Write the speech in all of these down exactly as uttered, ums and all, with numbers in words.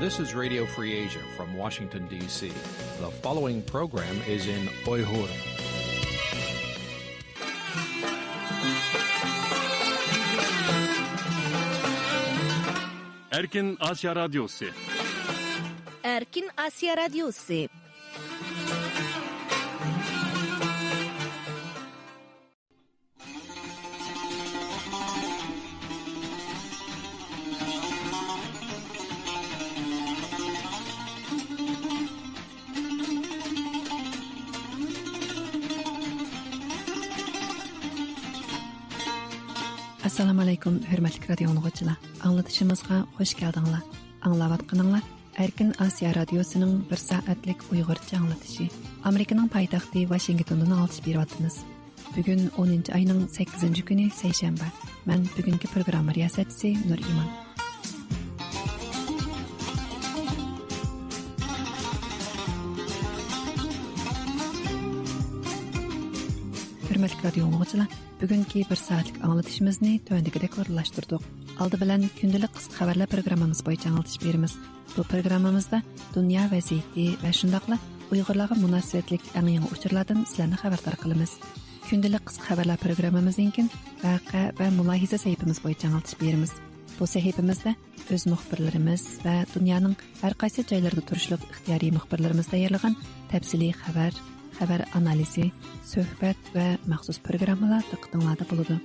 This is Radio Free Asia from Washington, D C. The following program is in Uyghur. Erkin Asiya Radyosu. Erkin Asiya Radyosu. ئەسسالامۇ ئەلەيكۇم، ھۆرمەتلىك رادىيو ئاڭلىغۇچىلار. ئاڭلىتىشىمىزغا خۇش كەلدىڭلار. ئاڭلاۋاتقىنىڭلار ئەركىن ئاسىيا رادىيوسىنىڭ بىر سائەتلىك ئۇيغۇرچە ئاڭلىتىشى. ئامېرىكىنىڭ پايتەختى ۋاشىنگتوندىن ئاڭلىتىش بېرىۋاتىمىز. بۈگۈن ئونىنچى ئاينىڭ سەككىزىنچى كۈنى، سەيشەنبە. مەن بۈگۈنكى پروگرامما رىياسەتچىسى نۇرئىمان. ھۆرمەتلىك رادىيو ئاڭلىغۇچىلار، بۈگۈنكى بىر سائەتلىك ئاڭلىتىشىمىزنى تۆۋەندىكىدەك ئورۇنلاشتۇردۇق. ئالدى بىلەن كۈندىلىك قىسقا خەۋەرلەر پروگراممىمىز بويىچە ئاڭلىتىش بېرىمىز. بۇ پروگراممىمىزدا دۇنيا ۋەزىيىتى ۋە شۇنداقلا ئۇيغۇرلارغا مۇناسىۋەتلىك ئەڭ يېڭى ئۇچۇرلاردىن سىلەرنى خەۋەردار قىلىمىز. كۈندىلىك قىسقا خەۋەرلەر پروگراممىمىزدىن كېيىن ۋەقە ۋە مۇلاھىزە سەھىپىمىز بويىچە ئاڭلىتىش بېرىمىز. بۇ سەھىپىمىزدە ئۆز مۇخبىرلىرىمىز ۋە دۇنيانىڭ ھەر قايسى جايلىرىدا تۇرۇشلۇق ئىختىيارىي مۇخبىرلىرىمىز تەييارلىغان تەپسىلىي خەۋەر، خەۋەر ئانالىزى، سۆھبەت ۋە مەخسۇس پروگراممىلار دىققىتىڭلاردا بولىدۇ.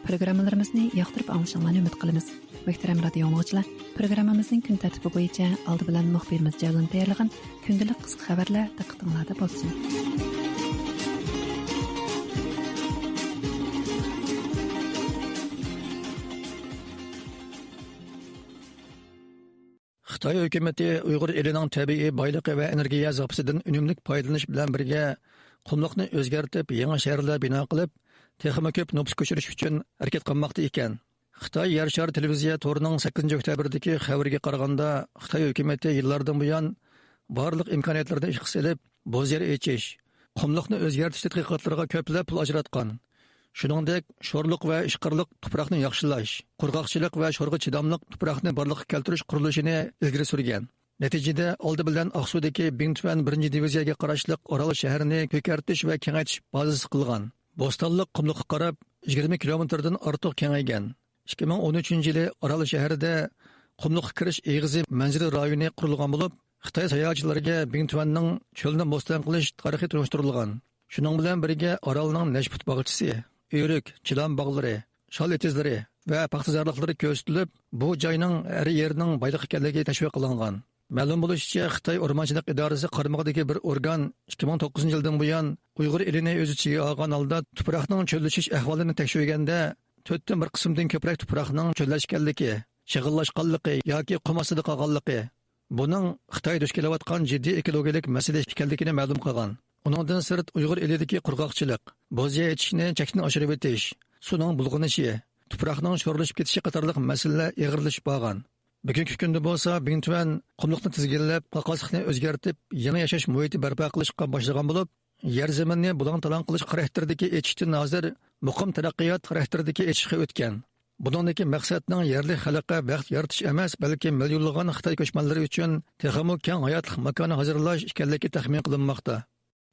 پروگراممىلىرىمىزنى ياقتۇرۇپ ئاڭلىشىڭلارنى ئۈمىد قىلىمىز. مۆھتەرەم رادىيو ئاڭلىغۇچىلار، پروگراممىمىزنىڭ كۈن تەرتىپى بويىچە ئالدى بىلەن مۇخبىرىمىز جەۋلان تەييارلىغان كۈندىلىك قىسقا خەۋەرلەر دىققىتىڭلاردا بولسۇن. خىتاي ھۆكۈمىتى ئۇيغۇر ئېلىنىڭ تەبىئىي بايلىقى ۋە ئېنېرگىيە زاپىسىدىن ئۈنۈملۈك پايدىلىنىش بىلەن بىرگە، قۇملۇقنى ئۆزگەرتىپ، يېڭى شەھەرلەر بىنا قىلىپ، تېخىمۇ كۆپ نوپۇس كۆچۈرۈش ئۈچۈن ھەرىكەت قىلماقتا ئىكەن. خىتاي يەر شارى تېلېۋىزىيە تورىنىڭ سەككىزىنچى ئۆكتەبىردىكى خەۋىرىگە قارىغاندا، خىتاي ھۆكۈمىتى يىللاردىن بۇيان بارلىق ئىمكانىيەتلەرنى ئىشقا سېلىپ، بوز يەر ئېچىش، قۇملۇقنى ئۆزگەرتىش تەتقىقاتلىرىغا كۆپلەپ پۇل ئاجراتقان. شۇنىڭدەك، شورلۇق ۋە ئىشقىرلىق تۇپراقنى ياخشىلاش، قۇرغاقچىلىق ۋە شورغا چىداملىق تۇپراقنى بارلىققا كەلتۈرۈش قۇرۇلۇشىنى ئىلگىرى سۈرگەن. نەتىجىدە، ئالدى بىلەن ئاقسۇدىكى بىڭتۈەن بىرىنچى دىۋىزىيەگە قاراشلىق ئارال شەھىرىنى كۆكەرتىش ۋە كېڭەيتىش بازىسى قىلغان. بوستانلىق قۇملۇققا قاراپ يىگىرمە كىلومېتىردىن ئارتۇق كېڭەيگەن. ئىككى مىڭ ئون ئۈچىنچى يىلى ئارال شەھىرىدە قۇملۇققا كىرىش ئېغىزى مەنزىرە رايونى قۇرۇلغان بولۇپ، خىتاي ساياھەتچىلىرىگە بىڭتۈەننىڭ چۆلنى بوستان قىلىش تارىخى تونۇشتۇرۇلغان. شۇنىڭ بىلەن بىرگە، ئارالنىڭ نەشپۈت باغچىسى، ئۆرۈك، چىلان باغلىرى، شال ئېتىزلىرى ۋە پاختىزارلىقلىرى كۆرسىتىلىپ، بۇ جاينىڭ ھەر يېرىنىڭ بايلىق ئىكەنلىكى تەشۋىق قىلىنغان. مەلۇم بولۇشىچە، خىتاي ئورمانچىلىق ئىدارىسى قارمىقىدىكى بىر ئورگان ئىككى مىڭ توققۇزىنچى يىلدىن بۇيان ئۇيغۇر ئېلىنى ئۆز ئىچىگە ئالغان ھالدا تۇپراقنىڭ چۆللىشىش ئەھۋالىنى تەكشۈرگەندە، تۆتتىن بىر قىسىمدىن كۆپرەك تۇپراقنىڭ چۆللەشكەنلىكى، شېغىللاشقانلىقى ياكى قۇم ئاستىدا قالغانلىقى، بۇنىڭ خىتاي دۇچ كېلىۋاتقان جىددىي ئېكولوگىيەلىك مەسىلە ئىكەنلىكىنى مەلۇم قىلغان. ئۇنىڭدىن سىرت، ئۇيغۇر ئېلىدىكى قۇرغاقچىلىق، بوز يەر ئېچىشنى چەكتىن ئاشۇرۇۋېتىش، سۇنىڭ بۇلغىنىشى، تۇپراقنىڭ شورلىشىپ كېتىشى قاتارلىق مەسىلىلەر ئېغىرلىشىپ بارغان. بۈگۈنكى كۈندە بولسا، بىڭتۈەن قۇملۇقنى تىزگىنلەپ، قاقاسلىقنى ئۆزگەرتىپ، يېڭى ياشاش مۇھىتى بەرپا قىلىشقا باشلىغان بولۇپ، يەر زېمىننى بۇلاڭ-تالاڭ قىلىش خاراكتېرىدىكى ئېچىشتىن ھازىر مۇقىم تەرەققىيات خاراكتېرىدىكى ئېچىشقا ئۆتكەن. بۇنىڭدىكى مەقسەتنىڭ يەرلىك خەلققە بەخت يارىتىش ئەمەس، بەلكى مىليونلىغان خىتاي كۆچمەنلىرى ئۈچۈن تېخىمۇ كەڭ ھاياتلىق ماكانى ھازىرلاش ئىكەنلىكى تەخمىن قىلىنماقتا.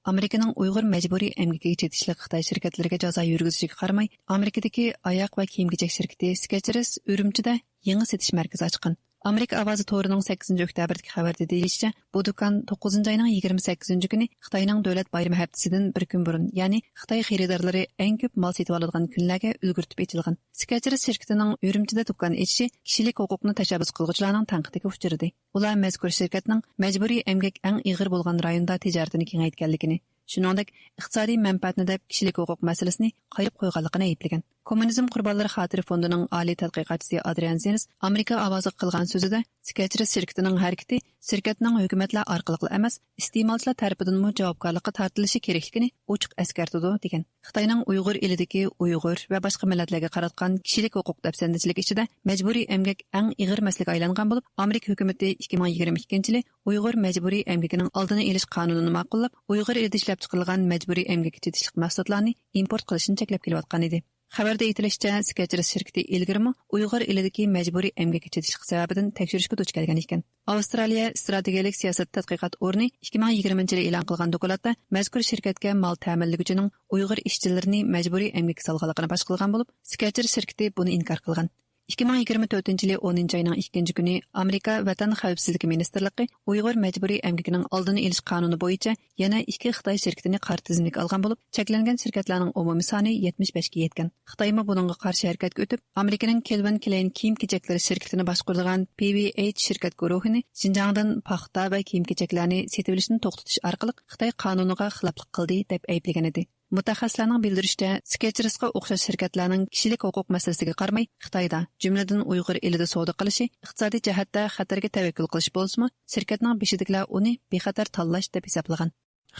ئامېرىكىنىڭ ئۇيغۇر مەجبۇرىي ئەمگىكىگە چېتىشلىك خىتاي شىركەتلىرىگە جازا يۈرگۈزۈشىگە قارىماي، ئامېرىكىدىكى ئاياغ ۋە كىيىم-كېچەك شىركىتى سكېچېرس ئۈرۈمچىدە يېڭى سېتىش مەركىزى ئاچقان. ئامېرىكا ئاۋازى تورىنىڭ سەككىزىنچى ئۆكتەبىردىكى خەۋىرىدە دېيىلىشىچە، بۇ دۇكان توققۇزىنچى ئاينىڭ يىگىرمە سەككىزىنچى كۈنى خىتاينىڭ دۆلەت بايرىمى ھەپتىسىدىن بىر كۈن بۇرۇن، يەنى خىتاي خېرىدارلىرى ئەڭ كۆپ مال سېتىۋالىدىغان كۈنلەرگە ئۈلگۈرتۈپ ئېچىلغان. سكېچېرس شىركىتىنىڭ ئۈرۈمچىدە دۇكان ئېچىشى كىشىلىك ھوقۇقنى تەشەببۇس قىلغۇچىلارنىڭ تەنقىدىگە ئۇچرىدى. ئۇلار مەزكۇر شىركەتنىڭ مەجبۇرىي ئەمگەك ئەڭ ئېغىر بولغان رايوندا تىجارىتىنى كېڭەيتكەنلىكىنى، شۇنىڭدەك ئىقتىسادىي مەنپەئەتنى دەپ كىشىلىك ھوقۇق مەسىلىسىنى قايرىپ قويغانلىقىنى ئەيىبلىگەن. كوممۇنىزم قۇربانلىرى خاتىرە فوندىنىڭ ئالىي تەتقىقاتچىسى ئادرىيان زېنس ئامېرىكا ئاۋازىغا قىلغان سۆزىدە، سكېچېرس شىركىتىنىڭ ھەرىكىتى شىركەتنىڭ ھۆكۈمەتلەر ئارقىلىقلا ئەمەس، ئىستېمالچىلار تەرىپىدىنمۇ جاۋابكارلىققا تارتىلىشى كېرەكلىكىنى ئوچۇق ئەسكەرتىدۇ، دېگەن. خىتاينىڭ ئۇيغۇر ئېلىدىكى ئۇيغۇر ۋە باشقا مىللەتلەرگە قاراتقان كىشىلىك ھوقۇق دەپسەندىچىلىكى ئىچىدە مەجبۇرىي ئەمگەك ئەڭ ئېغىر مەسىلىگە ئايلانغان بولۇپ، ئامېرىكا ھۆكۈمىتى ئىككى مىڭ يىگىرمە ئىككىنچى يىلى ئۇيغۇر مەجبۇرىي ئەمگىكىنىڭ ئالدىنى ئېلىش قانۇنىنى ماقۇللاپ، ئۇيغۇر ئېلىدە ئىشلەپچىقىرىلغان مەجبۇرىي ئەمگەككە چېتىشلىق مەھسۇلاتلارنى ئىمپورت قىلىشنى چەكلەپ كېلىۋاتقان ئىدى. خەۋەردە ئېيتىلىشىچە، سكېچېرس شىركىتى ئىلگىرىمۇ ئۇيغۇر ئېلىدىكى مەجبۇرىي ئەمگەككە چېتىشلىق سەۋەبىدىن تەكشۈرۈشكە دۇچ كەلگەن ئىكەن. ئاۋسترالىيە ئىستراتېگىيەلىك سىياسەت تەتقىقات ئورنى ئىككى مىڭ يىگىرمىنچى يىلى ئېلان قىلغان دوكلاتتا مەزكۇر شىركەتكە مال تەمىنلىگۈچىنىڭ ئۇيغۇر ئىشچىلىرىنى مەجبۇرىي ئەمگەككە سالغانلىقىنى پاش قىلغان بولۇپ، سكېچېرس شىركىتى بۇنى ئىنكار قىلغان. ئىككى مىڭ يىگىرمە تۆتىنچى يىلى ئونىنچى ئاينىڭ ئىككىنچى كۈنى ئامېرىكا ۋەتەن خەۋپسىزلىكى مىنىستىرلىقى ئۇيغۇر مەجبۇرىي ئەمگىكىنىڭ ئالدىنى ئېلىش قانۇنى بويىچە يەنە ئىككى خىتاي شىركىتىنى قارا تىزىملىككە ئالغان بولۇپ، چەكلەنگەن شىركەتلەرنىڭ ئومۇمىي سانى يەتمىش بەشكە يەتكەن. خىتايمۇ بۇنىڭغا قارشى ھەرىكەتكە ئۆتۈپ، ئامېرىكىنىڭ كېلۋىن كلەين كىيىم-كېچەكلىرى شىركىتىنى باشقۇرىدىغان پى ۋى ئېيچ شىركەت گۇرۇھىنى شىنجاڭدىن پاختا ۋە كىيىم-كېچەكلەرنى سېتىۋېلىشنى توختىتىش ئارقىلىق خىتاي قانۇنىغا خىلاپلىق قىلدى، دەپ ئەيىبلىگەنىدى. مۇتەخەسسىسلەرنىڭ بىلدۈرۈشىچە، سكېچېرسقا ئوخشاش شىركەتلەرنىڭ كىشىلىك ھوقۇق مەسىلىسىگە قارىماي، خىتايدا، جۈملىدىن ئۇيغۇر ئېلىدا سودا قىلىشى ئىقتىسادىي جەھەتتە خەتەرگە تەۋەككۈل قىلىش بولسىمۇ، شىركەتنىڭ بېشىدىكىلەر ئۇنى بىخەتەر تاللاش دەپ ھېسابلىغان.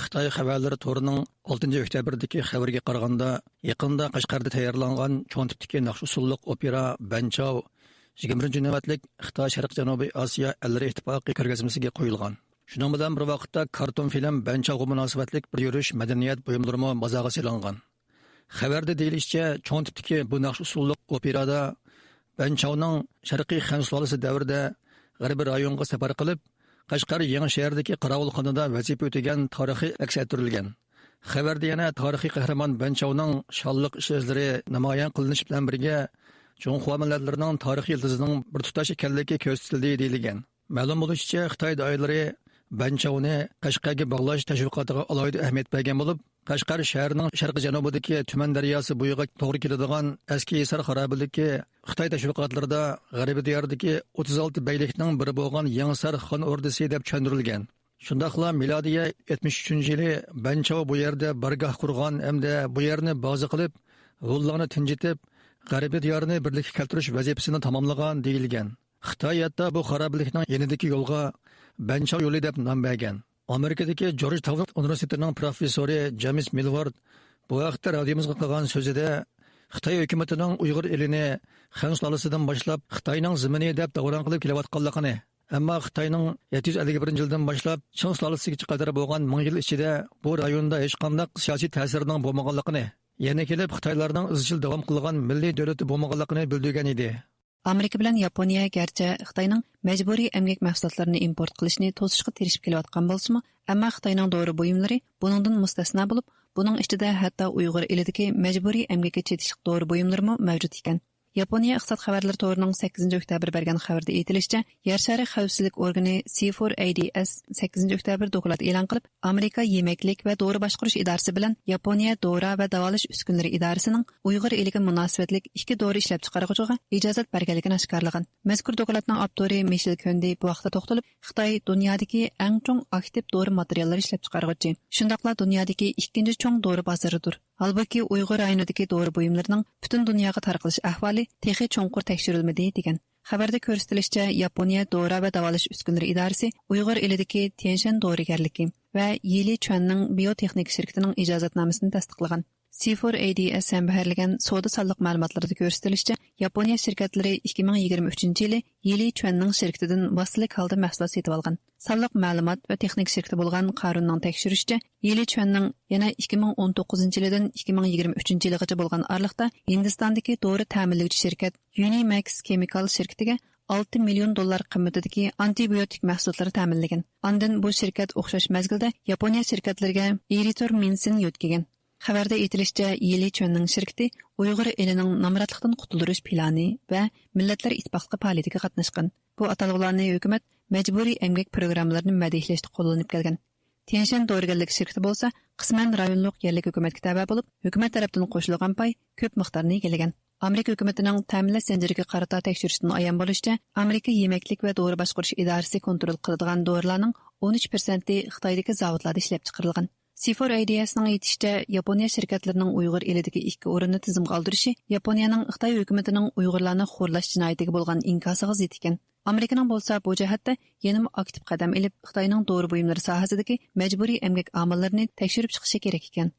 خىتاي خەۋەرلىرى تورىنىڭ ئالتىنچى ئۆكتەبىردىكى خەۋىرىگە قارىغاندا، يېقىندا قەشقەردە تەييارلانغان چوڭ تىپتىكى ناخشا ئۇسسۇللۇق ئوپېرا بەنچاۋ يىگىرمە بىرىنچى نۆۋەتلىك خىتاي شەرقىي جەنۇبىي ئاسىيا ئەللىرى ئىتتىپاقى كۆرگەزمىسىگە قويۇلغان. شۇنىڭ بىلەن بىر ۋاقىتتا، كارتون فىلىم بەنچاۋغا مۇناسىۋەتلىك بىر يۈرۈش مەدەنىيەت بۇيۇملىرىمۇ بازارغا سېلىنغان. خەۋەردە دېيىلىشىچە، چوڭ تىپتىكى بۇ ناخشا ئۇسسۇللۇق ئوپېرادا بەنچاۋنىڭ شەرقىي خەن سۇلالىسى دەۋرىدە غەربىي رايونغا سەپەر قىلىپ، قەشقەر يېڭىشەھەردىكى قاراۋۇلخانىدا ۋەزىپە ئۆتىگەن تارىخىي ئەكس ئەتتۈرۈلگەن. خەۋەردە يەنە تارىخىي قەھرىمان بەنچاۋنىڭ شانلىق ئىش ئىزلىرى نامايان قىلىنىشى بىلەن بىرگە، جۇڭخۇا مىللەتلىرىنىڭ تارىخىي يىلتىزىنىڭ بىر تۇتاش ئىكەنلىكى كۆرسىتىلدى، دېيىلگەن. مەلۇم بولۇشىچە، خىتاي دائىرىلىرى بەنچاۋنى قەشقەرگە باغلاش تەشۋىقاتىغا ئالاھىدە ئەھمىيەت بەرگەن بولۇپ، قەشقەر شەھىرىنىڭ شەرقىي جەنۇبىدىكى تۈمەن دەرياسى بويىغا توغرا كېلىدىغان ئەسكى ھىسار خارابىلىكى خىتاي تەشۋىقاتلىرىدا غەربىي دىياردىكى ئوتتۇز ئالتە بەگلىكنىڭ بىرى بولغان يېڭىسار خان ئوردىسى دەپ چۈشەندۈرۈلگەن. شۇنداقلا مىلادىيە يەتمىش ئۈچىنچى يىلى بەنچاۋ بۇ يەردە بارگاھ قۇرغان ھەمدە بۇ يەرنى بازا قىلىپ، ھۇنلارنى تىنچىتىپ، غەربىي دىيارنى بىرلىككە كەلتۈرۈش ۋەزىپىسىنى تاماملىغان، دېيىلگەن. خىتاي ھەتتا بۇ خارابىلىكنىڭ يېنىدىكى يولغا بەنچاۋ يولى دەپ نام بەرگەن. ئامېرىكىدىكى جورج تاۋن ئۇنىۋېرسىتېتىنىڭ پروفېسسورى جېمس مىلۋارد بۇ ھەقتە رادىيومىزغا قىلغان سۆزىدە، خىتاي ھۆكۈمىتىنىڭ ئۇيغۇر ئېلىنى خەن سۇلالىسىدىن باشلاپ خىتاينىڭ زېمىنى دەپ داۋراڭ قىلىپ كېلىۋاتقانلىقىنى، ئەمما خىتاينىڭ يەتتە يۈز ئەللىك بىرىنچى يىلدىن باشلاپ چىڭ سۇلالىسىگىچە قەدەر بولغان مىڭ يىل ئىچىدە بۇ رايوندا ھېچقانداق سىياسىي تەسىرىنىڭ بولمىغانلىقىنى، يەنە كېلىپ خىتايلارنىڭ ئىزچىل داۋام قىلغان مىللىي دۆلىتى بولمىغانلىقىنى بىلدۈرگەن ئىدى. ئامېرىكا بىلەن ياپونىيە گەرچە خىتاينىڭ مەجبۇرىي ئەمگەك مەھسۇلاتلىرىنى ئىمپورت قىلىشنى توسۇشقا تىرىشىپ كېلىۋاتقان بولسىمۇ، ئەمما خىتاينىڭ دورا بۇيۇملىرى بۇنىڭدىن مۇستەسنا بولۇپ، بۇنىڭ ئىچىدە ھەتتا ئۇيغۇر ئېلىدىكى مەجبۇرىي ئەمگەككە چېتىشلىق دورا بۇيۇملىرىمۇ مەۋجۇت ئىكەن. ياپونىيە ئىقتىساد خەۋەرلىرى تورىنىڭ سەككىزىنچى ئۆكتەبىر بەرگەن خەۋىرىدە ئېيتىلىشىچە، يەر شارى خەۋپسىزلىك ئورگىنى سى فور ئەي دى ئەس سەككىزىنچى ئۆكتەبىر دوكلات ئېلان قىلىپ، ئامېرىكا يېمەكلىك ۋە دورا باشقۇرۇش ئىدارىسى بىلەن ياپونىيە دورا ۋە داۋالاش ئۈسكۈنىلىرى ئىدارىسىنىڭ ئۇيغۇر ئېلىگە مۇناسىۋەتلىك ئىككى دورا ئىشلەپچىقارغۇچىغا ئىجازەت بەرگەنلىكىنى ئاشكارىلىغان. مەزكۇر دوكلاتنىڭ ئاپتورى مىشېل كۆندى بۇ ھەقتە توختىلىپ، خىتاي دۇنيادىكى ئەڭ چوڭ ئاكتىپ دورا ماتېرىياللىرى ئىشلەپچىقارغۇچى، شۇنداقلا دۇنيادىكى ئىككىنچى چوڭ دورا بازىرىدۇر. ھالبۇكى، ئۇيغۇر رايونىدىكى دورا بۇيۇملىرىنىڭ پۈتۈن دۇنياغا تارقىلىش ئەھۋالى تېخى چوڭقۇر تەكشۈرۈلمىدى، دېگەن. خەۋەردە كۆرسىتىلىشىچە، ياپونىيە دورا ۋە داۋالاش ئۈسكۈنىلىرى ئىدارىسى ئۇيغۇر ئېلىدىكى تيەنشەن دورىگەرلىكى ۋە يىلى چۈەننىڭ بىيوتېخنىكا شىركىتىنىڭ ئىجازەتنامىسىنى تەستىقلىغان. سى فور ئەي دى ئەس ھەمبەھىرلىگەن سودا سانلىق مەلۇماتلىرىدا كۆرسىتىلىشىچە، ياپونىيە شىركەتلىرى ئىككى مىڭ يىگىرمە ئۈچىنچى يىلى يىلى چۈەننىڭ شىركىتىدىن ۋاسىتىلىك ھالدا مەھسۇلات سېتىۋالغان. سانلىق مەلۇمات ۋە تېخنىكا شىركىتى بولغان قارۇننىڭ تەكشۈرۈشىچە، يىلى چۈەننىڭ يەنە ئىككى مىڭ ئون توققۇزىنچى يىلىدىن ئىككى مىڭ يىگىرمە ئۈچىنچى يىلىغىچە بولغان ئارىلىقتا ھىندىستاندىكى دورا تەمىنلىگۈچى شىركەت يۇنىمەكس كېمىكال شىركىتىگە ئالتە مىليون دوللار قىممىتىدىكى ئانتىبىيوتىك مەھسۇلاتلىرى تەمىنلىگەن. ئاندىن بۇ شىركەت ئوخشاش مەزگىلدە ياپونىيە شىركەتلىرىگە ئېرىترومىسىن يۆتكىگەن. خەۋەردە ئېيتىلىشىچە، يىلى چۈەننىڭ شىركىتى ئۇيغۇر ئېلىنىڭ نامراتلىقتىن قۇتۇلدۇرۇش پىلانى ۋە مىللەتلەر ئىتتىپاقلىقى پائالىيىتىگە قاتناشقان. بۇ ئاتالغۇلارنى ھۆكۈمەت مەجبۇرىي ئەمگەك پروگراممىلىرىنى مەدھىيەلەشتە قوللىنىپ كەلگەن. تيەنشەن دورىگەرلىك شىركىتى بولسا قىسمەن رايونلۇق يەرلىك ھۆكۈمەتكە تەۋە بولۇپ، ھۆكۈمەت تەرەپتىن قوشۇلغان پاي كۆپ مىقدارنى ئىگىلىگەن. ئامېرىكا ھۆكۈمىتىنىڭ تەمىنلەش زەنجىرىگە قارىتا تەكشۈرۈشتىن ئايان بولۇشىچە، ئامېرىكا يېمەكلىك ۋە دورا باشقۇرۇش ئىدارىسى كونترول قىلىدىغان دورىلارنىڭ ئون ئۈچ پىرسەنتى خىتايدىكى زاۋۇتلاردا ئىشلەپچىقىرىلغان. سى فور ئەي دى ئەسنىڭ ئېيتىشىچە، ياپونىيە شىركەتلىرىنىڭ ئۇيغۇر ئېلىدىكى ئىككى ئورۇننى تىزىمغا ئالدۇرۇشى ياپونىيەنىڭ خىتاي ھۆكۈمىتىنىڭ ئۇيغۇرلارنى خورلاش جىنايىتىگە بولغان ئىنكاسىغا زىت ئىكەن. ئامېرىكىنىڭ بولسا بۇ جەھەتتە يەنىمۇ ئاكتىپ قەدەم ئېلىپ، خىتاينىڭ دورا بۇيۇملىرى ساھەسىدىكى مەجبۇرىي ئەمگەك ئامىللىرىنى تەكشۈرۈپ چىقىشى كېرەك ئىكەن.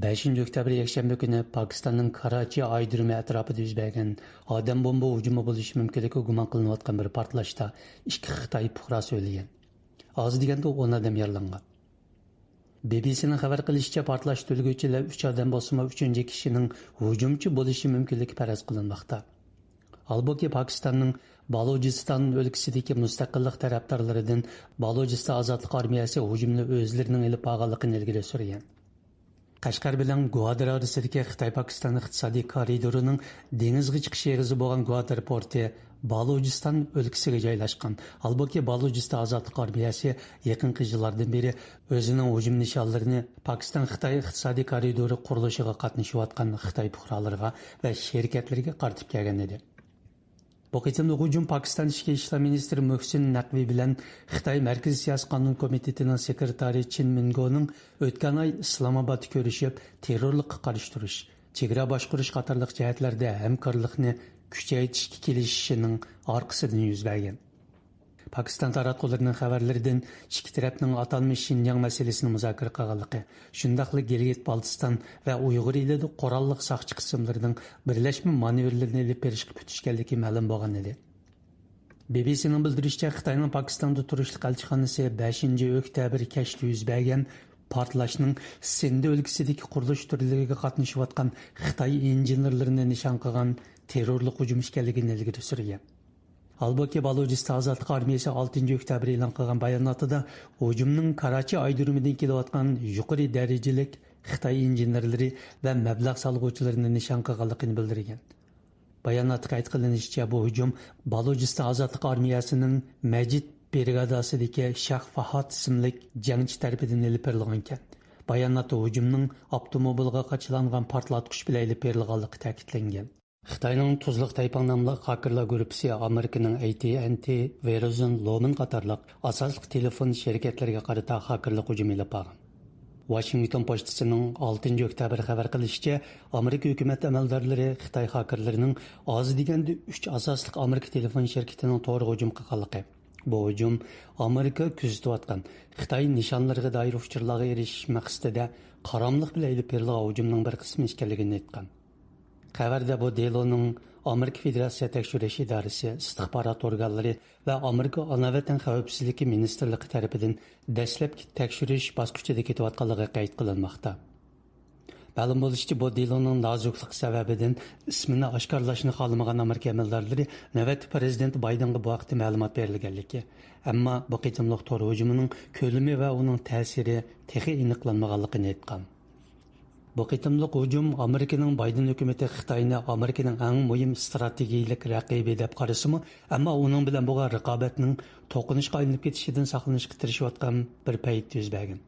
بەشىنچى ئۆكتەبىر يەكشەنبە كۈنى پاكىستاننىڭ كاراچى ئايرودرومى ئەتراپىدا يۈز بەرگەن ئادەم بومبا ھۇجۇمى بولۇشى مۇمكىنلىكى گۇمان قىلىنىۋاتقان بىر پارتلاشتا ئىككى خىتاي پۇقراسى ئۆلگەن. ئاز دېگەندە ئون ئادەم يارىلانغان. بىبىسىنىڭ خەۋەر قىلىشىچە، پارتلاش تۈرگۈچىلەر ئۈچ ئادەم بولسىمۇ، ئۈچىنچى كىشىنىڭ ھۇجۇمچى بولۇشى مۇمكىنلىكى پەرەز قىلىنماقتا. ھالبۇكى، پاكىستاننىڭ بالۇچىستان ئۆلكىسىدىكى مۇستەقىللىق تەرەپدارلىرىدىن بالۇچىستان ئازادلىق ئارمىيەسى ھۇجۇمنى ئۆزلىرىنىڭ ئېلىپ بارغانلىقىنى ئىلگىرى سۈرگەن. قەشقەر بىلەن گۋادىر ئارىسىدىكى خىتاي-پاكىستان ئىقتىسادىي كارىدورىنىڭ دېڭىزغا چىقىش ئېغىزى بولغان گۋادىر پورتى بالۇچىستان ئۆلكىسىگە جايلاشقان. ھالبۇكى، بالۇچىستان ئازادلىق ئارمىيەسى يېقىنقى يىللاردىن بېرى ئۆزىنىڭ ھۇجۇم نىشانلىرىنى پاكىستان-خىتاي ئىقتىسادىي كارىدورى قۇرۇلۇشىغا قاتنىشىۋاتقان خىتاي پۇقرالىرىغا ۋە شىركەتلىرىگە قارىتىپ كەلگەن ئىدى. بۇ قېتىملىق ھۇجۇم پاكىستان ئىچكى ئىشلار مىنىستىرى مۇھسىن نەقۋى بىلەن خىتاي مەركىزىي سىياسىي قانۇن كومىتېتىنىڭ سېكرېتارى چىن مىنگونىڭ ئۆتكەن ئاي ئىسلامئابادتا كۆرۈشۈپ، تېررورلۇققا قارشى تۇرۇش، چېگرا باشقۇرۇش قاتارلىق جەھەتلەردە ھەمكارلىقنى كۈچەيتىشكە كېلىشىشىنىڭ ئارقىسىدىن يۈز بەرگەن. پاكىستان تاراتقۇلىرىنىڭ خەۋەرلىرىدىن، ئىككى تەرەپنىڭ ئاتالمىش شىنجاڭ مەسىلىسىنى مۇزاكىرە قىلغانلىقى، شۇنداقلا گىلگىت بالتىستان ۋە ئۇيغۇر ئېلىدا قوراللىق ساقچى قىسىملىرىنىڭ بىرلەشمە مانېۋىرلىرىنى ئېلىپ بېرىشقا پۈتۈشكەنلىكى مەلۇم بولغان ئىدى. بىبىسىنىڭ بىلدۈرۈشىچە، خىتاينىڭ پاكىستاندا تۇرۇشلۇق ئەلچىخانىسى بەشىنچى ئۆكتەبىر كەچتە يۈز بەرگەن پارتلاشنىڭ سىندى ئۆلكىسىدىكى قۇرۇلۇش تۈرلىرىگە قاتنىشىۋاتقان خىتاي ئىنژېنېرلىرىنى نىشان قىلغان تېررورلۇق ھۇجۇمى ئىكەنلىكىنى ئىلگىرى سۈرگەن. ھالبۇكى، بالۇچىستان ئازادلىق ئارمىيەسى ئالتىنچى ئۆكتەبىر ئېلان قىلغان باياناتىدا، ھۇجۇمنىڭ كاراچى ئايرودرومىدىن كېلىۋاتقان يۇقىرى دەرىجىلىك خىتاي ئىنژېنېرلىرى ۋە مەبلەغ سالغۇچىلىرىنى نىشان قىلغانلىقىنى بىلدۈرگەن. باياناتتا قەيت قىلىنىشىچە، بۇ ھۇجۇم بالۇچىستان ئازادلىق ئارمىيەسىنىڭ مەجىت برىگاداسىدىكى شاھ فاھات ئىسىملىك جەڭچى تەرىپىدىن ئېلىپ بېرىلغانىكەن. باياناتتا ھۇجۇمنىڭ ئاپتوموبىلغا قاچىلانغان پارتلاتقۇچ بىلەن ئېلىپ بېرىلغانلىقى تەكىتلەنگەن. خىتاينىڭ تۇزلۇق تايپاڭ ناملىق خاكېرلار گۇرۇپپىسى ئامېرىكىنىڭ ئەي تى ئەن تى، ۋېرىزون، لومىن قاتارلىق ئاساسلىق تېلېفون شىركەتلىرىگە قارىتا خاكېرلىق ھۇجۇمى ئېلىپ بارغان. ۋاشىنگتون پوچتىسىنىڭ ئالتىنچى ئۆكتەبىر خەۋەر قىلىشىچە، ئامېرىكا ھۆكۈمەت ئەمەلدارلىرى خىتاي خاكېرلىرىنىڭ ئاز دېگەندە ئۈچ ئاساسلىق ئامېرىكا تېلېفون شىركىتىنىڭ تورىغا ھۇجۇم قىلغانلىقى، بۇ ھۇجۇم ئامېرىكا كۆزىتىۋاتقان خىتاي نىشانلىرىغا دائىر ئۇچۇرلارغا ئېرىشىش مەقسىتىدە قاراملىق بىلەن ئېلىپ بېرىلغان ھۇجۇمنىڭ بىر قىسمى ئىكەنلىكىنى ئېيتقان. خەۋەردە بۇ دېلونىڭ ئامېرىكا فېدېراتسىيە تەكشۈرۈش ئىدارىسى، ئىستىخبارات ئورگانلىرى ۋە ئامېرىكا ئانا ۋەتەن خەۋپسىزلىكى مىنىستىرلىقى تەرىپىدىن دەسلەپكى تەكشۈرۈش باسقۇچىدا كېتىۋاتقانلىقى قەيت قىلىنماقتا. مەلۇم بولۇشىچە، بۇ دېلونىڭ نازۇكلۇقى سەۋەبىدىن ئىسمىنى ئاشكارىلاشنى خالىمىغان ئامېرىكا ئەمەلدارلىرى نۆۋەتتە پىرېزىدېنت بايدېنغا بۇ ھەقتە مەلۇمات بېرىلگەنلىكى، ئەمما بۇ قېتىملىق تور ھۇجۇمىنىڭ كۆلىمى ۋە ئۇنىڭ تەسىرى تېخى ئېنىقلانمىغانلىقىنى ئېيتقان. بۇ قېتىملىق ھۇجۇم ئامېرىكىنىڭ بايدېن ھۆكۈمىتى خىتاينى ئامېرىكىنىڭ ئەڭ مۇھىم ئىستراتېگىيىلىك رەقىبى دەپ قارىسىمۇ، ئەمما ئۇنىڭ بىلەن بولغان رىقابەتنىڭ توقۇنۇشقا ئايلىنىپ كېتىشىدىن ساقلىنىشقا تىرىشىۋاتقان بىر پەيتتە يۈز بەرگەن.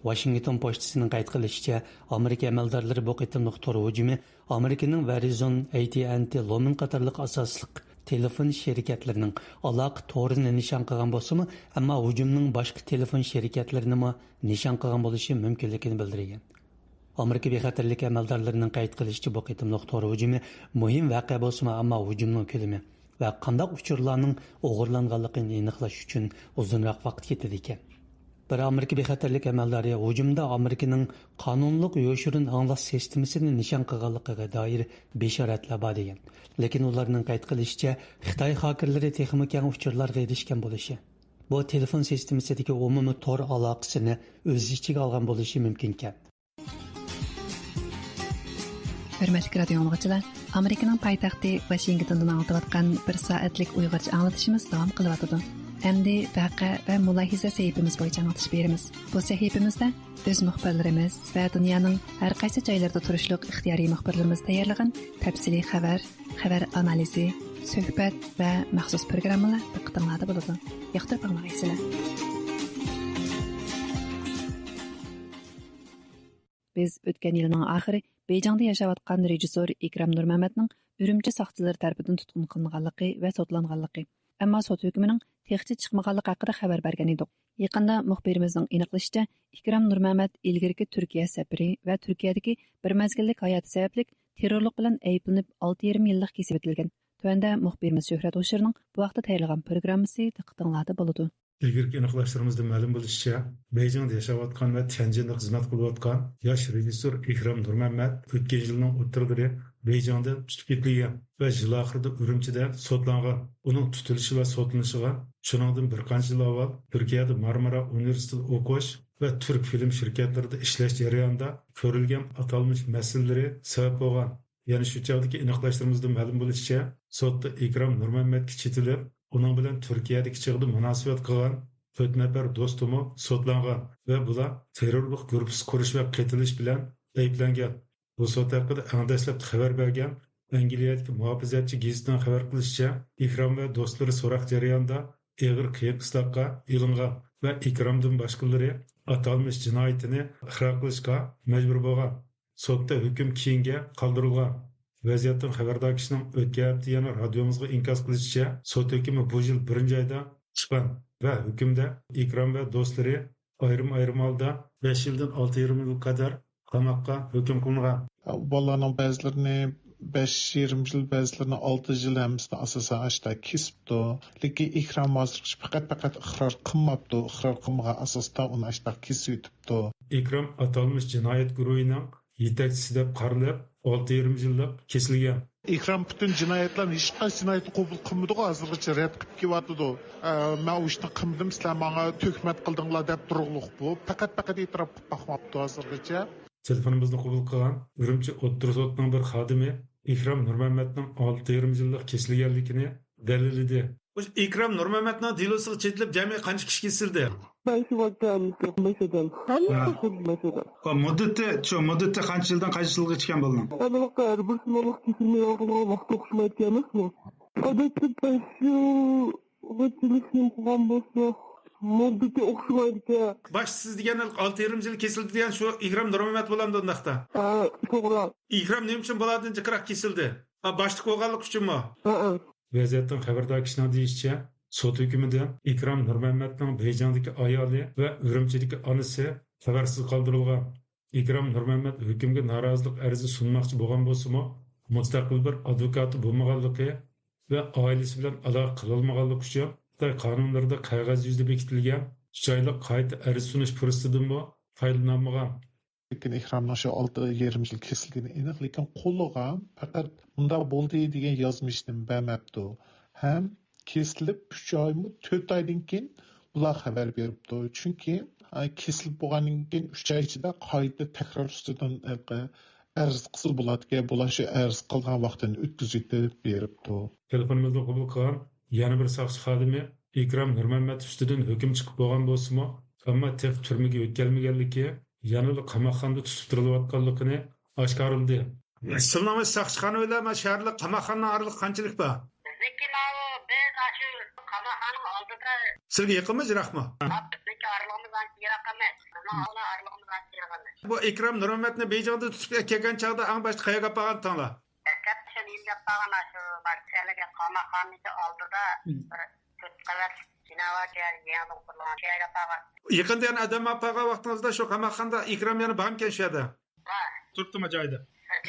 ۋاشىنگتون پوچتىسىنىڭ قەيت قىلىشىچە، ئامېرىكا ئەمەلدارلىرى بۇ قېتىملىق تور ھۇجۇمى ئامېرىكىنىڭ ۋېرىزون، ئەي تى ئەن تى، لومىن قاتارلىق ئاساسلىق تېلېفون شىركەتلىرىنىڭ ئالاقە تورىنى نىشان قىلغان بولسىمۇ، ئەمما ھۇجۇمنىڭ باشقا تېلېفون شىركەتلىرىنىمۇ نىشان قىلغان بولۇشى مۇمكىنلىكىنى بىلدۈرگەن. ئامېرىكا بىخەتەرلىك ئەمەلدارلىرىنىڭ قەيت قىلىشىچە، بۇ قېتىملىق تور ھۇجۇمى مۇھىم ۋەقە بولسىمۇ، ئەمما ھۇجۇمنىڭ كۆلىمى ۋە قانداق ئۇچۇرلارنىڭ ئوغرىلانغانلىقىنى ئېنىقلاش ئۈچۈن ئۇزۇنراق ۋاقىت كېتىدىكەن. بىر ئامېرىكا بىخەتەرلىك ئەمەلدارى ھۇجۇمدا ئامېرىكىنىڭ قانۇنلۇق يوشۇرۇن ئاڭلاش سىستېمىسىنى نىشان قىلغانلىقىغا دائىر بېشارەتلەر بار دېگەن. لېكىن ئۇلارنىڭ قەيت قىلىشىچە، خىتاي خاكېرلىرى تېخىمۇ كەڭ ئۇچۇرلارغا ئېرىشكەن بولۇشى، بۇ تېلېفون سىستېمىسىدىكى ئومۇمىي تور ئالاقىسىنى ئۆز ئىچىگە ئالغان بولۇشى مۇمكىنكەن. ھۆرمەتلىك رادىيو ئاڭلىغۇچىلار، ئامېرىكىنىڭ پايتەختى ۋاشىنگتوندىن ئاڭلىتىۋاتقان بىر سائەتلىك ئۇيغۇرچە ئاڭلىتىشىمىز داۋام قىلىۋاتىدۇ. ئەمدى ۋەقە ۋە مۇلاھىزە سەھىپىمىز بويىچە ئاڭلىتىش بېرىمىز. بۇ سەھىپىمىزدە ئۆز مۇخبىرلىرىمىز ۋە دۇنيانىڭ ھەر قايسى جايلىرىدا تۇرۇشلۇق ئىختىيارىي مۇخبىرلىرىمىز تەييارلىغان تەپسىلىي خەۋەر، خەۋەر ئانالىزى، سۆھبەت ۋە مەخسۇس پروگراممىلار دىققىتىڭلاردا بولىدۇ. ياقتۇرۇپ ئاڭلاغايسىلەر. بىز ئۆتكەن يىلنىڭ ئاخىرى بېيجىڭدا ياشاۋاتقان رېژىسسور ئىكرام نۇرمەمەتنىڭ ئۈرۈمچى ساقچىلىرى تەرىپىدىن تۇتقۇن قىلىنغانلىقى ۋە سوتلانغانلىقى، ئەمما سوت ھۆكمىنىڭ تېخىچە چىقمىغانلىقى ھەققىدە خەۋەر بەرگەن ئىدۇق. يېقىندا مۇخبىرىمىزنىڭ ئېنىقلىشىچە، ئىكرام نۇرمەمەت ئىلگىرىكى تۈركىيە سەپىرى ۋە تۈركىيەدىكى بىر مەزگىللىك ھاياتى سەۋەبلىك تېررورلۇق بىلەن ئەيىبلىنىپ ئالتە يېرىم يىللىق كېسىۋېتىلگەن. تۆۋەندە مۇخبىرىمىز شۆھرەت ھوشۇرنىڭ بۇ ھەقتە تەييارلىغان پروگراممىسى دىققىتىڭلاردا بولىدۇ. ئىلگىرىكى ئېنىقلاشلىرىمىزدىن مەلۇم بولۇشىچە، بېيجىڭدا ياشاۋاتقان ۋە تيەنجىندە خىزمەت قىلىۋاتقان ياش رېژىسسور ئىكرام نۇرمەمەت ئۆتكەن يىلنىڭ ئوتتۇرىلىرى بېيجىڭدا تۇتۇپ كېتىلگەن ۋە يىل ئاخىرىدا ئۈرۈمچىدە سوتلانغان. ئۇنىڭ تۇتۇلۇشى ۋە سوتلىنىشىغا شۇنىڭدىن بىر قانچە يىل ئاۋۋال تۈركىيەدە مارمارا ئۇنىۋېرسىتېتىدا ئوقۇش ۋە تۈرك فىلىم شىركەتلىرىدە ئىشلەش جەريانىدا كۆرۈلگەن ئاتالمىش مەسىلىلىرى سەۋەب بولغان. يەنە شۇ چاغدىكى ئېنىقلاشلىرىمىزدىن مەلۇم بولۇشىچە، سوتتا ئىكرام نۇرمەممەتكە چېتىلىپ، ئۇنىڭ بىلەن تۈركىيەدىكى چېغىدا مۇناسىۋەت قىلغان تۆت نەپەر دوستىمۇ سوتلانغان ۋە بۇلار تېررورلۇق گۇرۇپپىسى قۇرۇش ۋە قېتىلىش بىلەن ئەيىبلەنگەن. بۇ سوت ھەققىدە ئەڭ دەسلەپتە خەۋەر بەرگەن ئەنگلىيەدىكى مۇھاپىزەتچى گېزىتىنىڭ خەۋەر قىلىشىچە، ئىكرام ۋە دوستلىرى سوراق جەريانىدا ئېغىر قىيىن-قىستاققا ئېلىنغان ۋە ئىكرامدىن باشقىلىرى ئاتالمىش جىنايىتىنى ئىقرار قىلىشقا مەجبۇر بولغان. سوتتا ھۆكۈم كېيىنگە قالدۇرۇلغان. ۋەزىيەتتىن خەۋەردار كىشىنىڭ ئۆتكەن ھەپتە يەنە رادىيومىزغا ئىنكاس قىلىشىچە، سوت ھۆكمى بۇ يىل بىرىنچى ئايدا چىققان ۋە ھۆكۈمدە ئىكرام ۋە دوستلىرى ئايرىم-ئايرىم ھالدا بەش يىلدىن ئالتە يېرىم يىلغا قەدەر قاماققا ھۆكۈم قىلىنغان. بالىلارنىڭ بەزىلىرىنى بەش يېرىم يىل، بەزىلىرىنى ئالتە يىل، ھەممىسىنى ئاساسەن ئاشتا كېسىپتۇ. لېكىن ئىكرام ھازىرغىچە پەقەت، پەقەت ئىقرار قىلماپتۇ. ئىقرار قىلمىغان ئاساستا ئۇنى ئاشتا كېسىۋېتىپتۇ. ئىكرام ئاتالمىش جىنايەت گۇرۇھىنىڭ يېتەكچىسى دەپ قارىلىپ، ئالتە يېرىم يىللىق كېسىلگەن. ئىكرام پۈتۈن جىنايەتلەرنى، ھېچقايسى جىنايەتنى قوبۇل قىلمىدىغۇ، ھازىرغىچە رەت قىلىپ كېلىۋاتىدۇ. ئە، مەن ئۇ ئىشنى قىلمىدىم، سىلەر ماڭا تۆھمەت قىلدىڭلار دەپ تۇرۇقلۇق بۇ. پەقەت، پەقەت ئېتىراپ قىلىپ باقماپتۇ ھازىرغىچە. تېلېفونىمىزنى قوبۇل قىلغان ئۈرۈمچى ئوتتۇرا سوتىنىڭ بىر خادىمى ئىكرام نۇرمەممەتنىڭ ئالتە يېرىم يىللىق كېسىلگەنلىكىنى دەلىللىدى. مۇشۇ ئىكرام نۇرمەممەتنىڭ دېلوسىغا چېتىلىپ جەمئىي قانچە كىشى كېسىلدى؟ بەش ۋەقەمىز، بەش ئادەم. ھەممىسى ھە. بەش ئادەم. مۇددىتى، شۇ مۇددىتى قانچە يىلدىن قانچە يىلغىچە ئىكەن بۇنىڭ؟ ھەممە ۋاقىت ھەر بىرسىنىڭ كېسىلمەي ئاغرىغان ۋاقتى ئوخشىمايدىكەن ئەمەسمۇ؟ ئادەتتە بەش يىلغىچە نېمە قىلغان بولسا، مۇددىتى ئوخشىمايدىكەن. باش سىز دېگەن ئالتە يېرىم يىل كېسىلدى دېگەن شۇ ئىكرام نۇرمەمەت بولامدۇ ئۇنداقتا؟ ھە، توغرا. ئىكرام نېمە ئۈچۈن بۇلاردىن جىقراق كېسىلدى؟ ھە، باشلىق بولغانلىقى ئۈچۈنمۇ؟ ھە، ھە. ۋەزىيەتتىن خەۋەردار كىشىنىڭ دېيىشىچە، سوت ھۆكمىدە ئىكرام نۇرمەممەتنىڭ بېيجىڭدىكى ئايالى ۋە ئۈرۈمچىدىكى ئانىسى خەۋەرسىز قالدۇرۇلغان. ئىكرام نۇرمەممەت ھۆكۈمگە نارازىلىق ئەرزى سۇنماقچى بولغان بولسىمۇ، مۇستەقىل بىر ئادۋوكاتى بولمىغانلىقى ۋە ئائىلىسى بىلەن ئالاقە قىلالمىغانلىقى ئۈچۈن خىتاي قانۇنلىرىدا قەغەز يۈزىدە بېكىتىلگەن ئۈچ ئايلىق قايتا ئەرز سۇنۇش پۇرسىتىدىنمۇ پايدىلىنالمىغان. لېكىن ئىكرامنىڭ شۇ ئالتە يېرىم يىل كېسىلگىنى ئېنىق، لېكىن قولىغا پەقەت مۇنداق بولدى دېگەن يازما ھېچنېمە بەرمەپتۇ. ھەم كېسىلىپ ئۈچ ئايمۇ، تۆت ئايدىن كېيىن بۇلار خەۋەر بېرىپتۇ. چۈنكى، ئە، كېسىلىپ بولغاندىن كېيىن ئۈچ ئاي ئىچىدە قايتا تەكرار ئۈستىدىن، ئە، ئەرز قىلسا بولاتتىكەن، بۇلار شۇ ئەرز قىلغان ۋاقتىنى ئۆتكۈزۈۋېتىپ بېرىپتۇ. تېلېفونىمىزنى قوبۇل قىلغان يەنە بىر ساقچى خادىمى ئىكرام نۇرمەممەت ئۈستىدىن ھۆكۈم چىقىپ بولغان بولسىمۇ، ئەمما تېخى تۈرمىگە يۆتكەلمىگەنلىكى، يەنىلا قاماقخانىدا تۇتۇپ تۇرۇلۇۋاتقانلىقىنى ئاشكارىلىدى. سىلىنىڭ ساقچىخانا بىلەن مانا شەھەرلىك قاماقخانىنىڭ ئارىلىقى قانچىلىك بار؟ بىزنىڭكى ماۋۇ، بىز ئاشۇ قاماقخانىنىڭ ئالدىدا. سىلىگە يېقىنمۇ، يىراقمۇ؟ بىزنىڭكى ئارىلىقىمىز ئانچە يىراق ئەمەس. بىزنىڭ ئارىلىقىمىز ئانچە يىراق ئەمەس. بۇ ئىكرام نۇرمەممەتنى بېيجىڭدىن تۇتۇپ ئەكەلگەن چاغدا ئەڭ باشتا قەيەرگە ئاپارغانتىڭلار؟ دەسلەپتە شۇ نېمىگە ئاپارغان، شۇ بار، قاماقخانىنىڭكى ئالدىدا بىر تۆت قەۋەتلىك بىنا بار، يېڭىدىن قۇرۇلغان، شۇ يەرگە ئاپارغان. يېقىندا يەنە ئادەم ئاپارغان ۋاقتىڭىزدا شۇ قاماقخانىدا ئىكرام يەنە بارمىكەن شۇ يەردە؟ بار. تۇرۇپتىمۇ جايىدا؟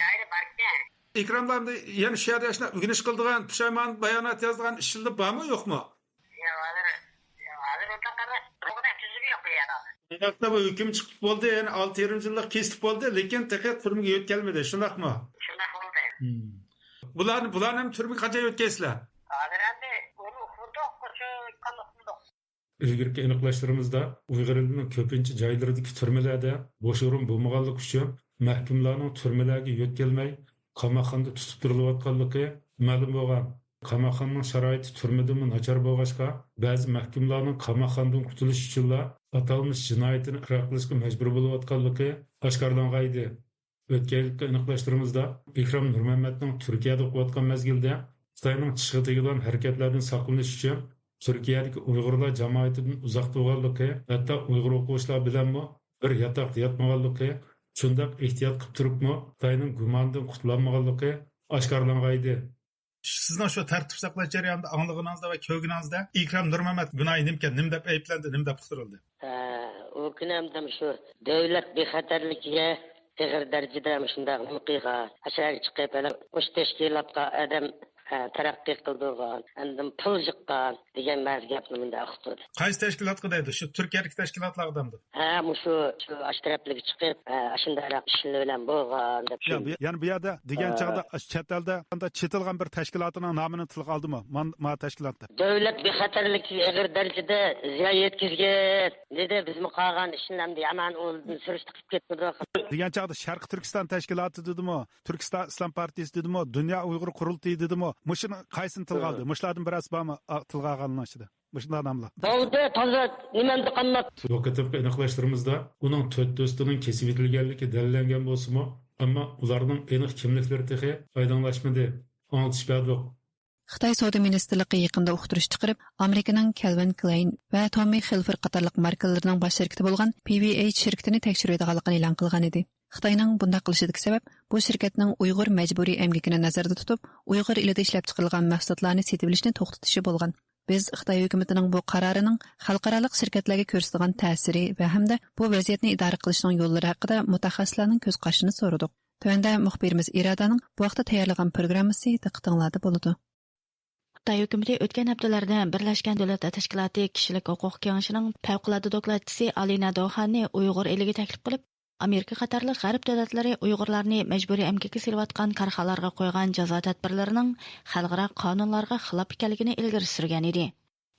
جايىدا باركەن. ئىكرامدا ئەمدى يەنە شۇ يەردە شۇنداق ئۆگىنىش قىلىدىغان، پۇشايمان بايانات يازىدىغان ئىش ئىزدىنىپ بارمۇ، يوقمۇ؟ ياق، ھازىر، ياق، ھازىر ئۇنداق ئەمەس. بۇنداق تۈزۈم يوق بۇ يەردە ھازىر. ئۇنداقتا بۇ ھۆكۈم چىقىپ بولدى، يەنى ئالتە يېرىم يىللىق كېسىپ بولدى، لېكىن تېخى تۈرمىگە يۆتكەلمىدى، شۇنداقمۇ؟ شۇنداق بولدى. بۇلارنى، بۇلارنى ھەم تۈرمىگە قاچان يۆتكەيسىلەر؟ ھازىر ئەمدى ئۇنى ئۇقمىدۇق، شۇ ئۇقمىدۇق. ئىلگىرىكى ئېنىقلاشلىرىمىزدا ئۇيغۇر ئېلىنىڭ كۆپىنچە جايلىرىدىكى تۈرمىلەردە بوش ئورۇن بولمىغانلىقى ئۈچۈن مەھكۇملارنىڭ تۈرمىلەرگە يۆتكەلمەي، قاماقخانىدا تۇتۇپ تۇرۇلۇۋاتقانلىقى مەلۇم بولغان. قاماقخانىنىڭ شارائىتى تۈرمىدىنمۇ ناچار بولغاچقا، بەزى مەھكۇملارنىڭ قاماقخانىدىن قۇتۇلۇش ئۈچۈنلا ئاتالمىش جىنايىتىنى ئىقرار قىلىشقا مەجبۇر بولۇۋاتقانلىقى ئاشكارىلانغانىدى. ئۆتكەن يىلقى ئېنىقلاشلىرىمىزدا، ئىكرام نۇرمەممەتنىڭ تۈركىيەدە ئوقۇۋاتقان مەزگىلىدە خىتاينىڭ چىشىغا تېگىدىغان ھەرىكەتلەردىن ساقلىنىش ئۈچۈن تۈركىيەدىكى ئۇيغۇرلار جامائىتىدىن ئۇزاقتا بولغانلىقى، ھەتتا ئۇيغۇر ئوقۇغۇچىلار بىلەنمۇ بىر ياتاقتا ياتمىغانلىقى، شۇنداق ئېھتىيات قىلىپ تۇرۇپمۇ خىتاينىڭ گۇمانىدىن قۇتۇلالمىغانلىقى ئاشكارىلانغانىدى. سىزنىڭ شۇ تەرتىپ ساقلاش جەريانىدا ئاڭلىغىنىڭىزدا ۋە كۆرگىنىڭىزدە ئىكرام نۇرمەمەت گۇناھى نېمىكەن، نېمە دەپ ئەيىبلەندى، نېمە دەپ ئۇقتۇرۇلدى؟ ھە، ئۇ كۈنى ئەمدى مۇشۇ دۆلەت بىخەتەرلىكىگە ئېغىر دەرىجىدە مۇشۇنداق نېمە قىلغان، ئاشۇ يەرگە چىقىپ، ھېلى مۇشۇ تەشكىلاتقا ئادەم ھە، تەرەققىي قىلدۇرغان، ئاندىن پۇل يىغقان دېگەن بەزى گەپنى مۇنداق ئۇقتۇردى. قايسى تەشكىلاتقا دەيدۇ؟ شۇ تۈركىيەدىكى تەشكىلاتلارغا دەمدۇ؟ ھە، مۇشۇ، شۇ ئاشۇ تەرەپلەرگە چىقىپ، ھە، ئاشۇنداقراق ئىشلار بىلەن بولغان دەپ يا، بۇ، يەنى بۇ يەردە دېگەن ھە. چاغدا ئاشۇ چەت ئەلدە چېتىلغان بىر تەشكىلاتنىڭ نامىنى تىلغا ئالدىمۇ؟ ما، ما تەشكىلاتتا. دۆلەت بىخەتەرلىكىگە ئېغىر دەرىجىدە زىيان يەتكۈزگەن دېدى. بىزمۇ قالغان ئىشنى ئەمدى يامان ئۇلدىن سۈرۈشتە قىلىپ كەتمىدۇق. دېگەن چاغدا شەرقىي تۈركىستان تەشكىلاتى دېدىمۇ، تۈركىستان ئىسلام پارتىيىسى دېدىمۇ، دۇنيا ئۇيغۇر قۇرۇلتىيى دېدىمۇ، مۇشۇنى قايسىنى تىلغا ئالدى؟ مۇشۇلاردىن بىرەرسى بارمۇ، ئا، تىلغا ئالغانلار ئىچىدە؟ مۇشۇنداق ناملار. بولدى، تازا نېمەمدە قالماپتۇ. بۇ قېتىمقى ئېنىقلاشلىرىمىزدا ئۇنىڭ تۆت دوستىنىڭ كېسىپ ئېتىلگەنلىكى دەلىللەنگەن بولسىمۇ، ئەمما ئۇلارنىڭ ئېنىق كىملىكلىرى تېخى ئايدىڭلاشمىدى. ئاڭلىتىش بەردۇق. خىتاي سودا مىنىستىرلىقى يېقىندا ئۇقتۇرۇش چىقىرىپ، ئامېرىكىنىڭ كەلۋىن كلاين ۋە توممى خىلفېر قاتارلىق ماركىلىرىنىڭ باش شىركىتى بولغان پى ۋى ئېيچ شىركىتىنى تەكشۈرۈۋېتىدىغانلىقىنى ئېلان قىلغانىدى. خىتاينىڭ بۇنداق قىلىشىدىكى سەۋەب، بۇ شىركەتنىڭ ئۇيغۇر مەجبۇرىي ئەمگىكىنى نەزەردە تۇتۇپ، ئۇيغۇر ئېلىدە ئىشلەپچىقىرىلغان مەھسۇلاتلارنى سېتىۋېلىشنى توختىتىشى بولغان. بىز خىتاي ھۆكۈمىتىنىڭ بۇ قارارىنىڭ خەلقئارالىق شىركەتلەرگە كۆرسىتىدىغان تەسىرى ۋە ھەمدە بۇ ۋەزىيەتنى ئىدارە قىلىشنىڭ يوللىرى ھەققىدە مۇتەخەسسىسلەرنىڭ كۆز قارىشىنى سورىدۇق. تۆۋەندە مۇخبىرىمىز ئىرادەنىڭ بۇ ھەقتە تەييارلىغان پروگراممىسى دىققىتىڭلاردا بولىدۇ. خىتاي ھۆكۈمىتى ئۆتكەن ھەپتىلەردە بىرلەشكەن دۆلەتلەر تەشكىلاتى كىشىلىك ھوقۇق كېڭىشىنىڭ پەۋقۇلئاددە دوكلاتچىسى ئالىنا دوخاننى ئۇيغۇر ئېلىگە تەكلىپ قىلىپ، ئامېرىكا قاتارلىق غەرب دۆلەتلىرى ئۇيغۇرلارنى مەجبۇرىي ئەمگەككە سېلىۋاتقان كارخانىلارغا قويغان جازا تەدبىرلىرىنىڭ خەلقئارا قانۇنلارغا خىلاپ ئىكەنلىكىنى ئىلگىرى سۈرگەن ئىدى.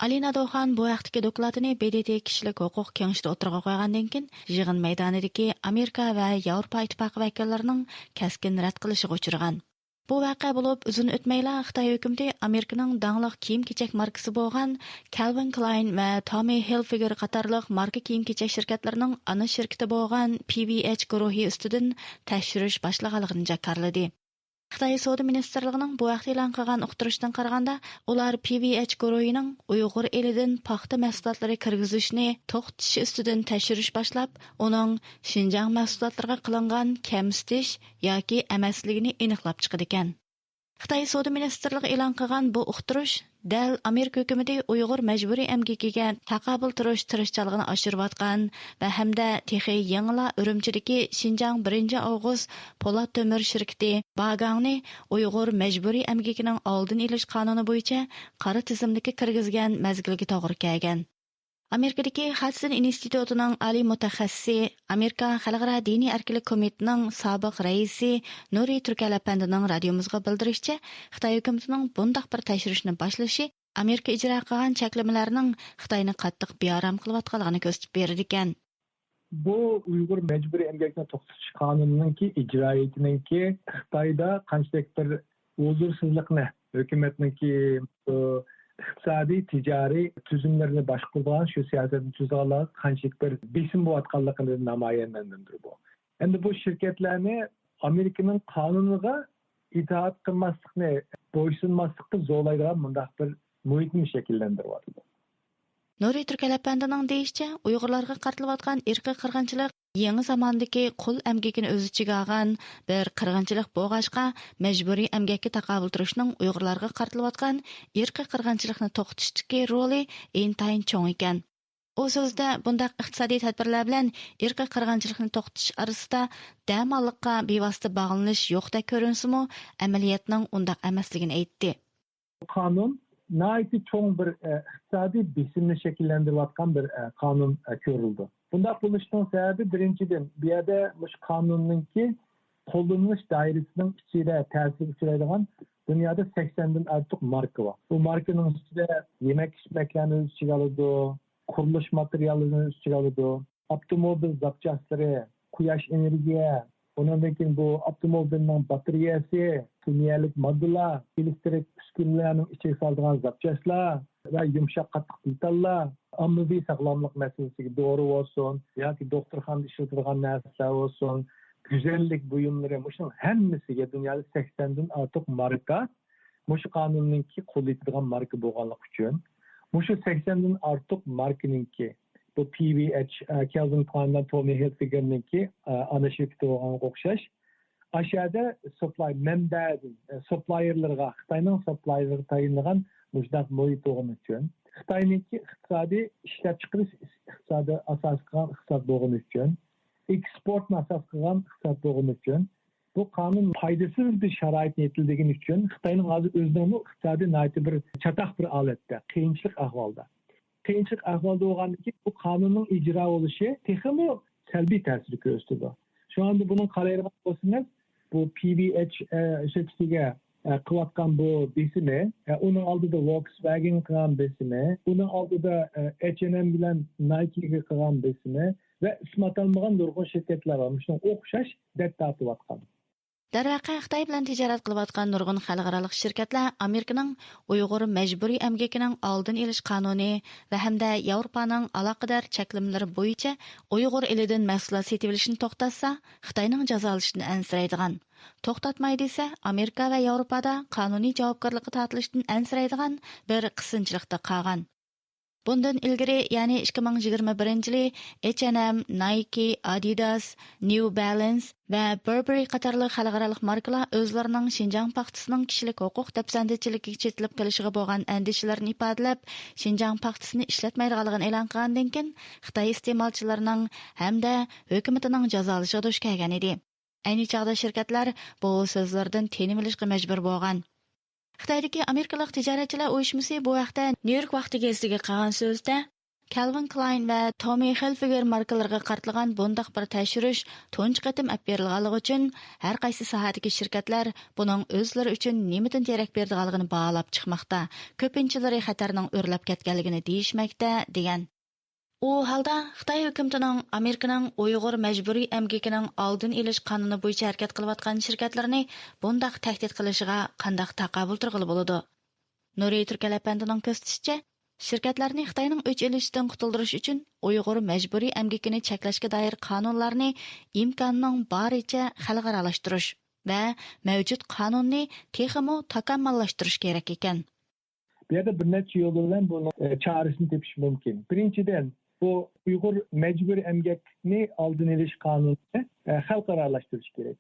ئالىنا دوخان بۇ ھەقتىكى دوكلاتىنى ب د ت كىشىلىك ھوقۇق كېڭىشىدە ئوتتۇرىغا قويغاندىن كېيىن، يىغىن مەيدانىدىكى ئامېرىكا ۋە ياۋروپا ئىتتىپاقى ۋەكىللىرىنىڭ كەسكىن رەت قىلىشىغا ئۇچرىغان. بۇ ۋەقە بولۇپ ئۇزۇن ئۆتمەيلا، خىتاي ھۆكۈمىتى ئامېرىكىنىڭ داڭلىق كىيىم-كېچەك ماركىسى بولغان كالۋىن كلاين ۋە توممى ھىلفىگېر قاتارلىق ماركا كىيىم-كېچەك شىركەتلىرىنىڭ ئانا شىركىتى بولغان پى ۋى ئېيچ گۇرۇھى ئۈستىدىن تەكشۈرۈش باشلىغانلىقىنى جاكارلىدى. خىتاي سودا مىنىستىرلىقىنىڭ بۇ ھەقتە ئېلان قىلغان ئۇقتۇرۇشىدىن قارىغاندا، ئۇلار پى ۋى ئېيچ گۇرۇھىنىڭ ئۇيغۇر ئېلىدىن پاختا مەھسۇلاتلىرى كىرگۈزۈشنى توختىتىش ئۈستىدىن تەكشۈرۈش باشلاپ، ئۇنىڭ شىنجاڭ مەھسۇلاتلىرىغا قىلىنغان كەمسىتىش ياكى ئەمەسلىكىنى ئېنىقلاپ چىقىدىكەن. خىتاي سودا مىنىستىرلىقى ئېلان قىلغان بۇ ئۇقتۇرۇش دەل ئامېرىكا ھۆكۈمىتى ئۇيغۇر مەجبۇرىي ئەمگىكىگە تاقابىل تۇرۇش تىرىشچانلىقىنى ئاشۇرۇۋاتقان ۋە ھەمدە تېخى يېڭىلا ئۈرۈمچىدىكى شىنجاڭ بىرىنچى ئاۋغۇست پولات تۆمۈر شىركىتى باگاڭنى ئۇيغۇر مەجبۇرىي ئەمگىكىنىڭ ئالدىنى ئېلىش قانۇنى بويىچە قارا تىزىملىككە كىرگۈزگەن مەزگىلگە توغرا كەلگەن. ئامېرىكىدىكى خادسون ئىنستىتۇتىنىڭ ئالىي مۇتەخەسسىسى، ئامېرىكا خەلقئارا دىنىي ئەركىنلىك كومىتېتىنىڭ سابىق رەئىسى نۇرى تۈركەل ئەپەندىنىڭ رادىيومىزغا بىلدۈرۈشىچە، خىتاي ھۆكۈمىتىنىڭ بۇنداق بىر تەكشۈرۈشنى باشلىشى ئامېرىكا ئىجرا قىلغان چەكلىمىلەرنىڭ خىتاينى قاتتىق بىئارام قىلىۋاتقانلىقىنى كۆرسىتىپ بېرىدىكەن. بۇ ئۇيغۇر مەجبۇرىي ئەمگەكنى توختىتىش قانۇنىنىڭكى ئىجرائىيىتىنىڭكى خىتايدا قانچىلىك بىر ھۇزۇرسىزلىقنى، ھۆكۈمەتنىڭكى، ئى، ئىقتىسادىي، تىجارىي تۈزۈملىرىنى باشقۇرىدىغان، شۇ سىياسەتنى تۈزىدىغانلارغا قانچىلىك بىر بېسىم بولۇۋاتقانلىقىنى نامايان مەنبەدۇر بۇ. ئەمدى بۇ شىركەتلەرنى ئامېرىكىنىڭ قانۇنىغا ئىتائەت قىلماسلىقنى، بويسۇنماسلىققا زورلايدىغان مۇنداق بىر مۇھىتنى شەكىللەندۈرۈۋاتىدۇ. نۇرى تۈركەل ئەپەندىنىڭ دېيىشىچە، ئۇيغۇرلارغا قارىتىلىۋاتقان ئىرقىي قىرغىنچىلىق يېڭى زاماندىكى قۇل ئەمگىكىنى ئۆز ئىچىگە ئالغان بىر قىرغىنچىلىق بولغاچقا، مەجبۇرىي ئەمگەككە تاقابىل تۇرۇشنىڭ ئۇيغۇرلارغا قارىتىلىۋاتقان ئىرقىي قىرغىنچىلىقنى توختىتىشتىكى رولى ئىنتايىن چوڭ ئىكەن. ئۇ سۆزىدە، بۇنداق ئىقتىسادىي تەدبىرلەر بىلەن ئىرقىي قىرغىنچىلىقنى توختىتىش ئارىسىدا دەماللىققا بىۋاسىتە باغلىنىش يوقتەك كۆرۈنسىمۇ، ئەمەلىيەتنىڭ ئۇنداق ئەمەسلىكىنى ئېيتتى. قانۇن ناھايىتى چوڭ بىر، ئە، ئىقتىسادىي بېسىمنى شەكىللەندۈرۈۋاتقان بىر، ئە، قانۇن، ئە، كۆرۈلىدۇ. بۇنداق بولۇشنىڭ سەۋەبى، بىرىنچىدىن، بۇ يەردە مۇشۇ قانۇننىڭكى قوللىنىلىش دائىرىسىنىڭ ئىچىدە تەسىرگە ئۇچرايدىغان دۇنيادا سەكسەندىن ئارتۇق ماركا بار. بۇ ماركىنىڭ ئىچىدە يېمەك-ئىچمەكلەرنى ئۆز ئىچىگە ئالىدۇ، قۇرۇلۇش ماتېرىياللىرىنى ئۆز ئىچىگە ئالىدۇ، ئاپتوموبىل زاپچاسلىرى، قۇياش ئېنېرگىيە، ئۇنىڭدىن كېيىن بۇ ئاپتوموبىلنىڭ باتارېيەسى، خىمىيەلىك ماددىلار، ئېلېكترىك ئۈسكۈنىلەرنىڭ ئىچىگە سالىدىغان زاپچاسلار ۋە يۇمشاق قاتتىق دېتاللار، ئاممىۋى ساغلاملىق مەسىلىسىگە دورا بولسۇن ياكى دوختۇرخانىدا ئىشلىتىدىغان نەرسىلەر بولسۇن، گۈزەللىك بۇيۇملىرى، مۇشۇنىڭ ھەممىسىگە دۇنيادا سەكسەندىن ئارتۇق ماركا مۇشۇ قانۇننىڭكى قوللىيدىغان ماركا بولغانلىقى ئۈچۈن، مۇشۇ سەكسەندىن ئارتۇق ماركىنىڭكى، بۇ پى ۋى ئېيچ، ئە، كالۋىن كلاين بىلەن توممى ھىلفىگېرنىڭكى، ئە، ئانا شىركىتى بولغانغا ئوخشاش، ئاشۇ يەردە سۇپلاي، مەنبەدىن، ئە، سۇپلايېرلىرىغا، خىتاينىڭ سۇپلايېرلىرىغا تايىنىدىغان مۇشۇنداق مۇھىت بولغىنى ئۈچۈن، خىتاينىڭكى ئىقتىسادىي ئىشلەپچىقىرىش ئىقتىسادى ئاساس قىلغان ئىقتىساد بولغىنى ئۈچۈن، ئېكسپورتنى ئاساس قىلغان ئىقتىساد بولغىنى ئۈچۈن، بۇ قانۇن پايدىسىز بىر شارائىتنى يېتىلدۈرگىنى ئۈچۈن خىتاينىڭ ھازىر ئۆزىنىڭمۇ ئىقتىسادىي ناھايىتى بىر چاتاق بىر ھالەتتە، قىيىنچىلىق ئەھۋالدا. قىيىنچىلىق ئەھۋالدا بولغاندىن كېيىن بۇ قانۇننىڭ ئىجرا بولۇشى تېخىمۇ سەلبىي تەسىر كۆرسىتىدۇ. شۇڭا بۇنىڭ قارايدىغان بولسىڭىز، بۇ پى ۋى ئېچ، ئە، شىركىتىگە، ئە، قىلىۋاتقان بۇ بېسىمى، ئە، ئۇنىڭ ئالدىدا ۋولكسۋاگېن قىلغان بېسىمى، ئۇنىڭ ئالدىدا، ئە، ئېچ ئېند ئېم بىلەن نايكىگە قىلغان بېسىمى ۋە ئىسمى ئاتالمىغان نۇرغۇن شىركەتلەر بار. مۇشۇنىڭ ئوخشاش دەرد تارتىۋاتقان. دەرۋەقە، خىتاي بىلەن تىجارەت قىلىۋاتقان نۇرغۇن خەلقئارالىق شىركەتلەر ئامېرىكىنىڭ ئۇيغۇر مەجبۇرىي ئەمگىكىنىڭ ئالدىنى ئېلىش قانۇنى ۋە ھەمدە ياۋروپانىڭ ئالاقىدار چەكلىمىلىرى بويىچە ئۇيغۇر ئېلىدىن مەھسۇلات سېتىۋېلىشنى توختاتسا، خىتاينىڭ جازالىشىدىن ئەنسىرەيدىغان، توختاتماي دېسە، ئامېرىكا ۋە ياۋروپادا قانۇنىي جاۋابكارلىققا تارتىلىشتىن ئەنسىرەيدىغان بىر قىسىنچىلىقتا قالغان. بۇندىن ئىلگىرى، يەنى ئىككى مىڭ يىگىرمە بىرىنچى يىلى ئېچ ئېند ئېم، نايكى، ئادىداس، نيۇ بەلەنس ۋە بۇربېررى قاتارلىق خەلقئارالىق ماركىلار ئۆزلىرىنىڭ شىنجاڭ پاختىسىنىڭ كىشىلىك ھوقۇق دەپسەندىچىلىكىگە چېتىلىپ قېلىشىغا بولغان ئەندىشىلىرىنى ئىپادىلەپ، شىنجاڭ پاختىسىنى ئىشلەتمەيدىغانلىقىنى ئېلان قىلغاندىن كېيىن، خىتاي ئىستېمالچىلىرىنىڭ ھەمدە ھۆكۈمىتىنىڭ جازالىشىغا دۇچ كەلگەن ئىدى. ئەينى چاغدا شىركەتلەر بۇ سۆزلىرىدىن تېنىۋېلىشقا مەجبۇر بولغان. خىتايدىكى ئامېرىكىلىق تىجارەتچىلەر ئۇيۇشمىسى بۇ ھەقتە نيۇ يورك ۋاقتى گېزىتىگە قىلغان سۆزىدە، كالۋىن كلاين ۋە تومى خىلفىگېر ماركىلىرىغا قارىتىلغان بۇنداق بىر تەكشۈرۈش تۇنجى قېتىم ئېلىپ بېرىلغانلىقى ئۈچۈن، ھەر قايسى ساھەدىكى شىركەتلەر بۇنىڭ ئۆزلىرى ئۈچۈن نېمىدىن دېرەك بېرىدىغانلىقىنى باھالاپ چىقماقتا، كۆپىنچىلىرى خەتەرنىڭ ئۆرلەپ كەتكەنلىكىنى دېيىشمەكتە، دېگەن. ئۇ ھالدا خىتاي ھۆكۈمىتىنىڭ ئامېرىكىنىڭ ئۇيغۇر مەجبۇرىي ئەمگىكىنىڭ ئالدىنى ئېلىش قانۇنى بويىچە ھەرىكەت قىلىۋاتقان شىركەتلىرىنى بۇنداق تەھدىت قىلىشىغا قانداق تاقابىل تۇرغىلى بولىدۇ؟ نۇرى تۈركەل ئەپەندىنىڭ كۆرسىتىشىچە، شىركەتلەرنى خىتاينىڭ ئۆچ ئېلىشىدىن قۇتۇلدۇرۇش ئۈچۈن ئۇيغۇر مەجبۇرىي ئەمگىكىنى چەكلەشكە دائىر قانۇنلارنى ئىمكاننىڭ بارىچە خەلقئارالاشتۇرۇش ۋە مەۋجۇت قانۇننى تېخىمۇ تاكامۇللاشتۇرۇش كېرەك ئىكەن. بۇ يەردە بىر نەچچە يول بىلەن بۇنىڭ، ئە، چارىسىنى تېپىش مۇمكىن. بىرىنچىدىن، بۇ ئۇيغۇر مەجبۇرىي ئەمگەكنى ئالدىنى ئېلىش قانۇنىنى، ئە، خەلقئارالاشتۇرۇش كېرەك.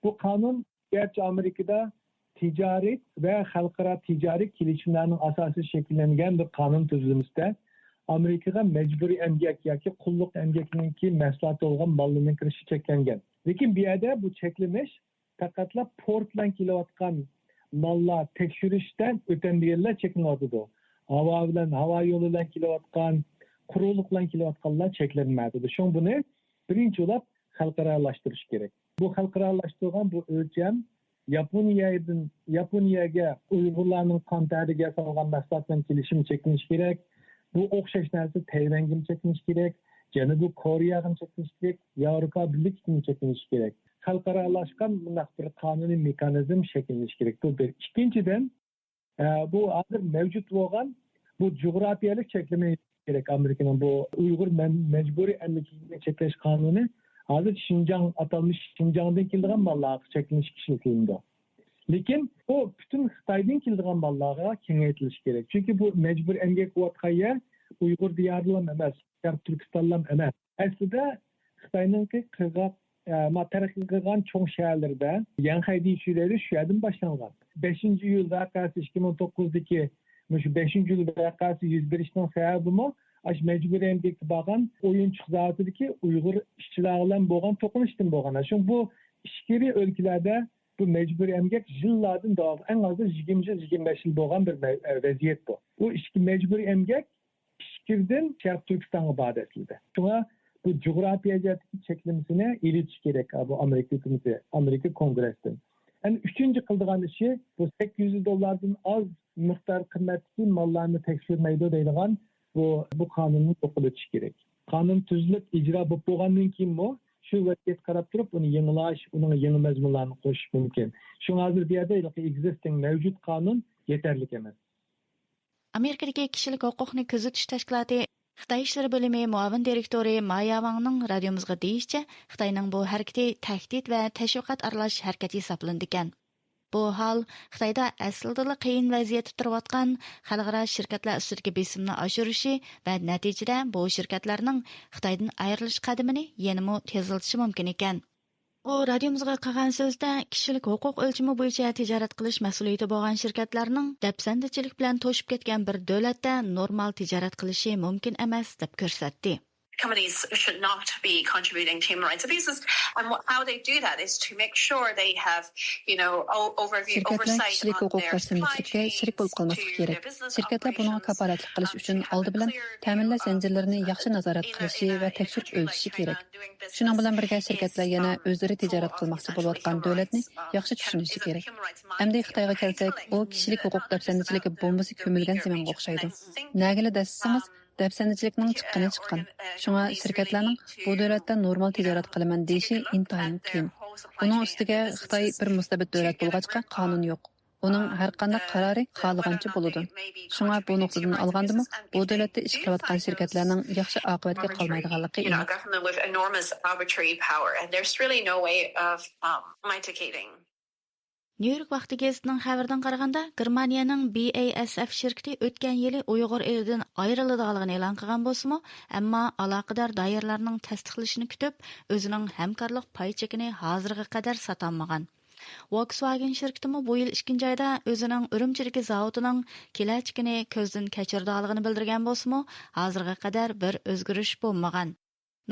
بۇ قانۇن گەرچە ئامېرىكىدا تىجارەت ۋە خەلقئارا تىجارىي كېلىشىملەرنىڭ ئاساسىدا شەكىللەنگەن بىر قانۇن تۈزۈلمىسىدە ئامېرىكىغا مەجبۇرىي ئەمگەك ياكى قۇللۇق ئەمگەكنىڭكى مەھسۇلاتى بولغان ماللىرىنىڭ كىرىشى چەكلەنگەن. لېكىن بۇ يەردە بۇ چەكلىمىش پەقەتلا پورت بىلەن كېلىۋاتقان ماللار تەكشۈرۈشتە ئۆتەم دېگەنلەر چەكلىنىۋاتىدۇ. ھاۋا بىلەن، ھاۋا يولى بىلەن كېلىۋاتقان، قۇرۇقلۇق بىلەن كېلىۋاتقانلار چەكلەنمەيدۇ. شۇڭا بۇنى بىرىنچى بولۇپ خەلقئارالاشتۇرۇش كېرەك. بۇ خەلقئارالاشتۇرغان بۇ ئۆلچەم ياپونىيەدىن، ياپونىيەگە ئۇيغۇرلارنىڭ قان تەرىگە ياسالغان مەھسۇلاتنىڭ كېلىشىمۇ چەكلىنىشى كېرەك. بۇ ئوخشاش نەرسە تەيۋەنگىمۇ چەكلىنىشى كېرەك، جەنۇبىي كورېيەغىمۇ چەكلىنىشى كېرەك، ياۋروپا بىرلىكىگىمۇ چەكلىنىشى كېرەك. خەلقئارالاشقان مۇنداق بىر قانۇنىي مېخانىزم شەكىللىنىشى كېرەك. بۇ بىر. ئىككىنچىدىن، ئە، بۇ ھازىر مەۋجۇت بولغان بۇ جۇغراپىيەلىك چەكلىمە كېرەك. ئامېرىكىنىڭ بۇ ئۇيغۇر مەن-، مەجبۇرىي ئەمگىكىنى چەكلەش قانۇنى ھازىر شىنجاڭ، ئاتالمىش شىنجاڭدىن كېلىدىغان ماللارغا چەكلىنىشكە ئىشلىتىلىدۇ. لېكىن بۇ پۈتۈن خىتايدىن كېلىدىغان ماللارغا كېڭەيتىلىشى كېرەك. چۈنكى بۇ مەجبۇرىي ئەمگەك قىلىۋاتقان يەر ئۇيغۇر دىيارىلام ئەمەس، شەرقىي تۈركىستانلام ئەمەس. ئەسلىدە خىتاينىڭكى قىرغاق، ئە، ما-، تەرەققىي قىلغان چوڭ شەھەرلىرىدە يەنخەي دېيىشىلىدۇ، شۇ يەردىن باشلانغان. بەشىنچى ئىيۇل ۋەقەسى، ئىككى مىڭ توققۇزدىكى مۇشۇ بەشىنچى ئىيۇل ۋەقەسى يۈز بېرىشنىڭ سەۋەبىمۇ ئاشۇ مەجبۇرىي ئەمگەككە بارغان ئويۇنچۇق زاۋۇتىدىكى ئۇيغۇر ئىشچىلار بىلەن بولغان توقۇنۇشتىن بولغان. شۇڭا بۇ ئىچكىرى ئۆلكىلەردە بۇ مەجبۇرىي ئەمگەك يىللاردىن داۋام، ئەڭ ئازى يىگىرمە يىل، يىگىرمە بەش يىل بولغان بىر مە-، ئە، ۋەزىيەت بۇ. بۇ ئىچكى مەجبۇرىي ئەمگەك ئىچكىرىدىن شەرقىي تۈركىستانغا بارىدۇ ئەسلىدە. شۇڭا بۇ جۇغراپىيە جەھەتتىكى چەكلىمىسىنى ئېلىۋېتىش كېرەك، بۇ ئامېرىكا ھۆكۈمىتى، ئامېرىكا كونگرېسىدىن. ئەنە ئۈچىنچى قىلىدىغان ئىشى، بۇ سەككىز يۈز دوللاردىن ئاز مىقدار قىممەتتىكى ماللارنى تەكشۈرمەيدۇ دەيدىغان بۇ، بۇ قانۇننى يوقىتىش كېرەك. قانۇن تۈزۈلۈپ ئىجرا بولۇپ بولغاندىن كېيىنمۇ شۇ ۋەزىيەتكە قاراپ تۇرۇپ ئۇنى يېڭىلاش، ئۇنىڭغا يېڭى مەزمۇنلارنى قوشۇش مۇمكىن. شۇڭا ھازىر بۇ يەردە ھېلىقى ئېگزىستىڭ، مەۋجۇت قانۇن يېتەرلىك ئەمەس. ئامېرىكىدىكى كىشىلىك ھوقۇقنى كۆزىتىش تەشكىلاتى خىتاي ئىشلىرى بۆلۈمى مۇئاۋىن دىرېكتورى ما ياۋاڭنىڭ رادىيومىزغا دېيىشىچە، خىتاينىڭ بۇ ھەرىكىتى تەھدىت ۋە تەشۋىقات ئارىلاش ھەرىكەت ھېسابلىنىدىكەن. بۇ ھال خىتايدا ئەسلىدىلا قىيىن ۋەزىيەتتە تۇرۇۋاتقان خەلقئارا شىركەتلەر ئۈستىدىكى بېسىمنى ئاشۇرۇشى ۋە نەتىجىدە بۇ شىركەتلەرنىڭ خىتايدىن ئايرىلىش قەدىمىنى يەنىمۇ تېزلىتىشى مۇمكىن ئىكەن. ئۇ رادىيومىزغا قىلغان سۆزىدە، كىشىلىك ھوقۇق ئۆلچىمى بويىچە تىجارەت قىلىش مەسئۇلىيىتى بولغان شىركەتلەرنىڭ دەپسەندىچىلىك بىلەن توشۇپ كەتكەن بىر دۆلەتتە نورمال تىجارەت قىلىشى مۇمكىن ئەمەس، دەپ كۆرسەتتى. companies should not be contributing to human rights abuses. And what, how they do that is to make sure they have, you know, o- overview, شىركەتلەر oversight كىشىلىك on ھوقۇق their supply دەپسەندىچىلىكىگە شېرىك بولۇپ قالماسلىقى كېرەك. شىركەتلەر بۇنىڭغا كاپالەتلىك قىلىش ئۈچۈن ئالدى بىلەن تەمىنلەش زەنجىرلىرىنى ياخشى نازارەت قىلىشى ۋە تەكشۈرۈپ ئۆتۈشى كېرەك. شۇنىڭ بىلەن بىرگە، شىركەتلەر يەنە ئۆزلىرى تىجارەت قىلماقچى بولۇۋاتقان دۆلەتنى ياخشى چۈشىنىشى كېرەك. ئەمدى خىتايغا كەلسەك، ئۇ كىشىلىك ھوقۇق دەپسەندىچىلىكى بومبىسى كۆمۈلگەن زېمىنغا ئوخشايدۇ. نەگىلا دەسسىسىڭىز، دەپسەندىچىلىكنىڭ چىققىنى چىققان. شۇڭا شىركەتلەرنىڭ بۇ دۆلەتتە نورمال تىجارەت قىلىمەن دېيىشى ئىنتايىن قىيىن. ئۇنىڭ ئۈستىگە خىتاي بىر مۇستەبىت دۆلەت بولغاچقا، قانۇن يوق. ئۇنىڭ ھەرقانداق قارارى خالىغانچە بولىدۇ. شۇڭا بۇ نۇقتىدىن ئالغاندىمۇ، بۇ دۆلەتتە ئىش قىلىۋاتقان شىركەتلەرنىڭ ياخشى ئاقىۋەتكە قالمايدىغانلىقى ئېنىق. نيۇ يورك ۋاقتى گېزىتىنىڭ خەۋىرىدىن قارىغاندا، گېرمانىيەنىڭ بى ئەي ئەس ئەف شىركىتى ئۆتكەن يىلى ئۇيغۇر ئېلىدىن ئايرىلىدىغانلىقىنى ئېلان قىلغان بولسىمۇ، ئەمما ئالاقىدار دائىرىلەرنىڭ تەستىقلىشىنى كۈتۈپ، ئۆزىنىڭ ھەمكارلىق پاي چېكىنى ھازىرغا قەدەر ساتالمىغان. ۋولكسۋاگېن شىركىتىمۇ بۇ يىل ئىككىنچى ئايدا ئۆزىنىڭ ئۈرۈمچىدىكى زاۋۇتىنىڭ كېلەچىكىنى كۆزدىن كەچۈرىدىغانلىقىنى بىلدۈرگەن بولسىمۇ، ھازىرغا قەدەر بىر ئۆزگىرىش بولمىغان.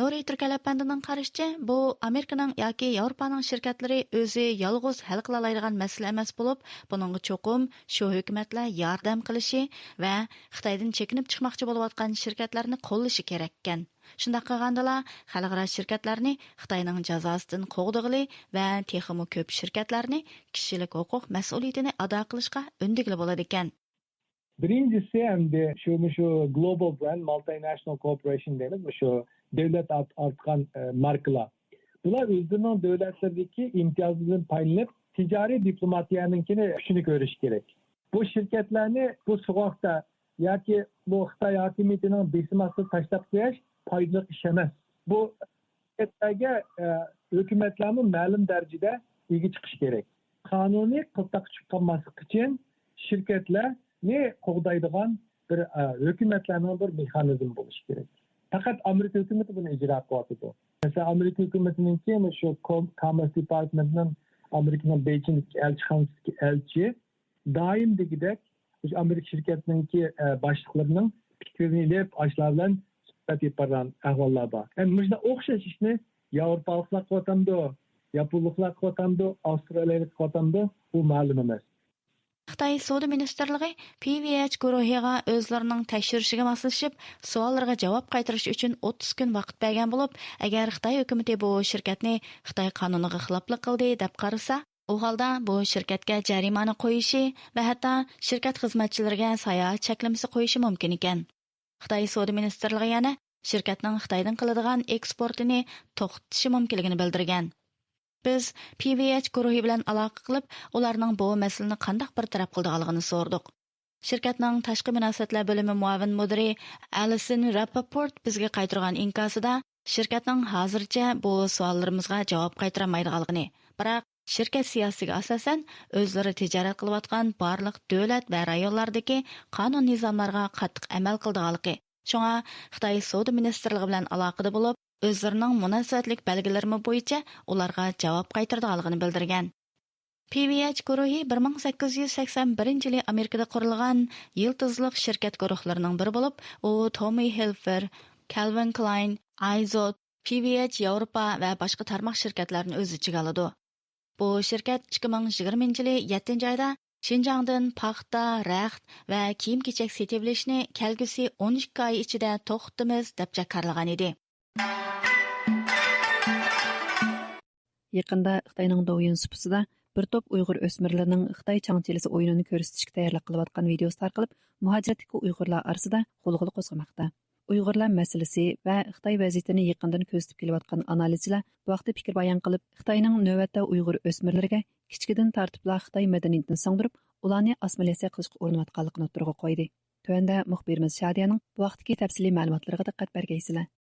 نورىي تۈركەل ئەپەندىنىڭ قارىشىچە، بۇ ئامېرىكىنىڭ ياكى ياۋروپانىڭ شىركەتلىرى ئۆزى يالغۇز ھەل قىلالايدىغان مەسىلە ئەمەس بولۇپ، بۇنىڭغا چوقۇم شۇ ھۆكۈمەتلەر ياردەم قىلىشى ۋە خىتايدىن چېكىنىپ چىقماقچى بولۇۋاتقان شىركەتلەرنى قوللىشى كېرەككەن. شۇنداق قىلغاندىلا، خەلقئارا شىركەتلەرنى خىتاينىڭ جازاسىدىن قوغدىغىلى ۋە تېخىمۇ كۆپ شىركەتلەرنى كىشىلىك ھوقۇق مەسئۇلىيىتىنى ئادا قىلىشقا ئۈندىگىلى بولىدىكەن. بىرىنچىسى ئەمدى شۇ، مۇشۇ گلوبال براند، مالتىناشنال كورپورېيشن دەيمىز، مۇشۇ دۆلەت ئات-، ئارتقان، ئە، ماركىلار. بۇلار ئۆزلىرىنىڭ دۆلەتلىرىدىكى ئىمتىيازىدىن پايدىلىنىپ، تىجارىي دىپلوماتىيەنىڭكىنى كۈچىنى كۆرۈشى كېرەك. بۇ شىركەتلەرنى بۇ سوغۇقتا ياكى بۇ خىتاي ھاكىمىيىتىنىڭ بېسىم ئاستىدا تاشلاپ قويۇش پايدىلىق ئىش ئەمەس. بۇ شىركەتلەرگە، ئە، ھۆكۈمەتلەرمۇ مەلۇم دەرىجىدە ئىگە چىقىشى كېرەك. قانۇنىي قىلتاققا چۈشۈپ قالماسلىق ئۈچۈن شىركەتلەرنى قوغدايدىغان بىر، ئە، ھۆكۈمەتلەرنىڭ بىر مېخانىزمى بولۇشى كېرەك. پەقەت ئامېرىكا ھۆكۈمىتى بۇنى ئىجرا قىلىۋاتىدۇ. مەسىلەن، ئامېرىكا ھۆكۈمىتىنىڭكى شۇ كوم-، كامېرس دېپارتمېنتنىڭ ئامېرىكىنىڭ بېيجىڭدىكى ئەلچىخانىسىدىكى ئەلچى دائىم دېگۈدەك ئامېرىكا شىركەتنىڭكى، ئە، باشلىقلىرىنىڭ پىكرىنى ئېلىپ، ئاشۇلار بىلەن سۆھبەت ئېلىپ بارغان ئەھۋاللار بار. ئەمدى مۇشۇنداق ئوخشاش ئىشنى ياۋروپالىقلار قىلىۋاتامدۇ، ياپونلۇقلار قىلىۋاتامدۇ، ئاۋسترالىيەلىك قىلىۋاتامدۇ، بۇ مەلۇم ئەمەس. خىتاي سودا مىنىستىرلىقى پى ۋى ئېچ گۇرۇھىغا ئۆزلىرىنىڭ تەكشۈرۈشىگە ماسلىشىپ، سوئاللىرىغا جاۋاب قايتۇرۇش ئۈچۈن ئوتتۇز كۈن ۋاقىت بەرگەن بولۇپ، ئەگەر خىتاي ھۆكۈمىتى بۇ شىركەتنى خىتاي قانۇنىغا خىلاپلىق قىلدى دەپ قارىسا، ئۇ ھالدا بۇ شىركەتكە جەرىمانە قويۇشى ۋە ھەتتا شىركەت خىزمەتچىلىرىگە ساياھەت چەكلىمىسى قويۇشى مۇمكىن ئىكەن. خىتاي سودا مىنىستىرلىقى يەنە شىركەتنىڭ خىتايدىن قىلىدىغان ئېكسپورتىنى توختىتىشى مۇمكىنلىكىنى بىلدۈرگەن. بىز پى ۋى ئېچ گۇرۇھى بىلەن ئالاقە قىلىپ، ئۇلارنىڭ بۇ مەسىلىنى قانداق بىر تەرەپ قىلىدىغانلىقىنى سورىدۇق. شىركەتنىڭ تاشقى مۇناسىۋەتلەر بۆلۈمى مۇئاۋىن مۇدىرى ئەلىسون رەپپاپورت بىزگە قايتۇرغان ئىنكاسىدا، شىركەتنىڭ ھازىرچە بۇ سوئاللىرىمىزغا جاۋاب قايتۇرالمايدىغانلىقىنى، بىراق شىركەت سىياسىتىگە ئاساسەن، ئۆزلىرى تىجارەت قىلىۋاتقان بارلىق دۆلەت ۋە رايونلاردىكى قانۇن نىزاملارغا قاتتىق ئەمەل قىلىدىغانلىقى، شۇڭا خىتاي سودا مىنىستىرلىقى بىلەن ئالاقىدە بولۇپ، ئۆزلىرىنىڭ مۇناسىۋەتلىك بەلگىلىرىمۇ بويىچە ئۇلارغا جاۋاب قايتۇرىدىغانلىقىنى بىلدۈرگەن. پى ۋى ئېچ گۇرۇھى بىر مىڭ سەككىز يۈز سەكسەن بىرىنچى يىلى ئامېرىكىدا قۇرۇلغان يىلتىزلىق شىركەت گۇرۇھلىرىنىڭ بىرى بولۇپ، ئۇ تومى ھىلفىگېر، كالۋىن كلاين، ئايزوت، پى ۋى ئېچ ياۋروپا ۋە باشقا تارماق شىركەتلەرنى ئۆز ئىچىگە ئالىدۇ. بۇ شىركەت ئىككى مىڭ يىگىرمىنچى يىلى يەتتىنچى ئايدا شىنجاڭدىن پاختا، رەخت ۋە كىيىم-كېچەك سېتىۋېلىشنى كەلگۈسى ئون ئىككى ئاي ئىچىدە توختىتىمىز دەپ جاكارلىغان ئىدى. يېقىندا خىتاينىڭ دوۋيۈن سۇپىسىدا بىر توپ ئۇيغۇر ئۆسمۈرلىرىنىڭ خىتاي چاڭ-چىلىسى ئويۇنىنى كۆرسىتىشكە تەييارلىق قىلىۋاتقان ۋىدىيوسى تارقىلىپ، مۇھاجىرەتتىكى ئۇيغۇرلار ئارىسىدا غۇلغۇلا قوزغىماقتا. ئۇيغۇرلار مەسىلىسى ۋە خىتاي ۋەزىيىتىنى يېقىندىن كۆزىتىپ كېلىۋاتقان ئانالىزچىلار بۇ ھەقتە پىكىر بايان قىلىپ، خىتاينىڭ نۆۋەتتە ئۇيغۇر ئۆسمۈرلىرىگە كىچىكىدىن تارتىپلا خىتاي مەدەنىيىتىنى سىڭدۈرۈپ، ئۇلارنى ئاسسىمىلياتسىيە قىلىشقا ئۇرۇنۇۋاتقانلىقىنى ئوتتۇرىغا قويدى. تۆۋەندە مۇخبىرىمىز شادىيەنىڭ بۇ ھەقتىكى تەپسىلىي مەلۇماتلىرىغا دىققەت بەرگەيسىلەر.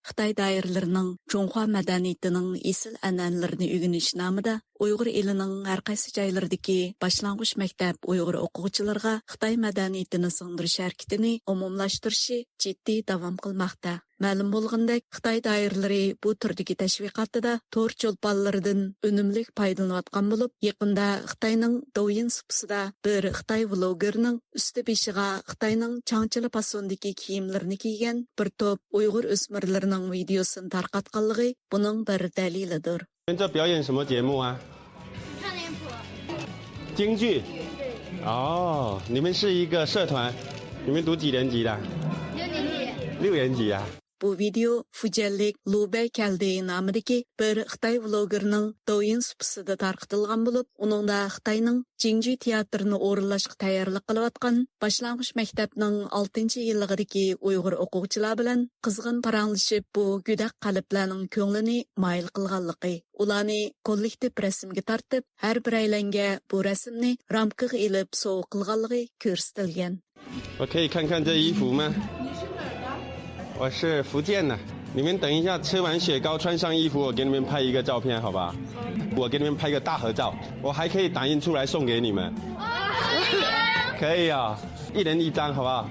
خىتاي دائىرىلىرىنىڭ جۇڭخۇا مەدەنىيىتىنىڭ ئېسىل ئەنئەنىلىرىنى ئۆگىنىش نامىدا ئۇيغۇر ئېلىنىڭ ھەر قايسى جايلىرىدىكى باشلانغۇچ مەكتەپ ئۇيغۇر ئوقۇغۇچىلىرىغا خىتاي مەدەنىيىتىنى سىڭدۈرۈش ھەرىكىتىنى ئومۇملاشتۇرۇشى جىددىي داۋام قىلماقتا. مەلۇم بولغىنىدەك، خىتاي دائىرىلىرى بۇ تۈردىكى تەشۋىقاتىدا تور چولپانلىرىدىن ئۈنۈملۈك پايدىلىنىۋاتقان بولۇپ، يېقىندا خىتاينىڭ دوۋيىن سۇپىسىدا بىر خىتاي ۋلوگېرنىڭ ئۈستى بېشىغا خىتاينىڭ چاڭچىلا پاسوندىكى كىيىملىرىنى كىيگەن بىر توپ ئۇيغۇر ئۆسمۈرلىرىنىڭ ۋىدىيوسىنى تارقاتقانلىقى بۇنىڭ بىر دەلىلىدۇر. 你们这表演什么节目啊？唱脸谱。京剧？哦，你们是一个社团，你们读几年级的？六年级。六年级啊？ بۇ ۋىدېئو فۇجيەنلىك لۇ بەي كەلدى نامىدىكى بىر خىتاي ۋلوگېرىنىڭ دوۋيىن سۇپىسىدا تارقىتىلغان بولۇپ، ئۇنىڭدا خىتاينىڭ جىڭجۈ تىياتىرىنى ئورۇنلاشقا تەييارلىق قىلىۋاتقان باشلانغۇچ مەكتەپنىڭ ئالتىنچى يىللىقىدىكى ئۇيغۇر ئوقۇغۇچىلار بىلەن قىزغىن پاراڭلىشىپ، بۇ گۆدەك قەلبلەرنىڭ كۆڭلىنى مايىل قىلغانلىقى، ئۇلارنى كوللېكتىپ رەسىمگە تارتىپ، ھەر بىرەيلەنگە بۇ رەسىمنى رامكىغا ئېلىپ سوۋغا قىلغانلىقى كۆرسىتىلگەن. 我可以看看这衣服吗？我是福建的，你们等一下吃完雪糕穿上衣服，我给你们拍一个照片，好不好？我给你们拍个大合照，我还可以打印出来送给你们。可以啊，一人一张，好不好？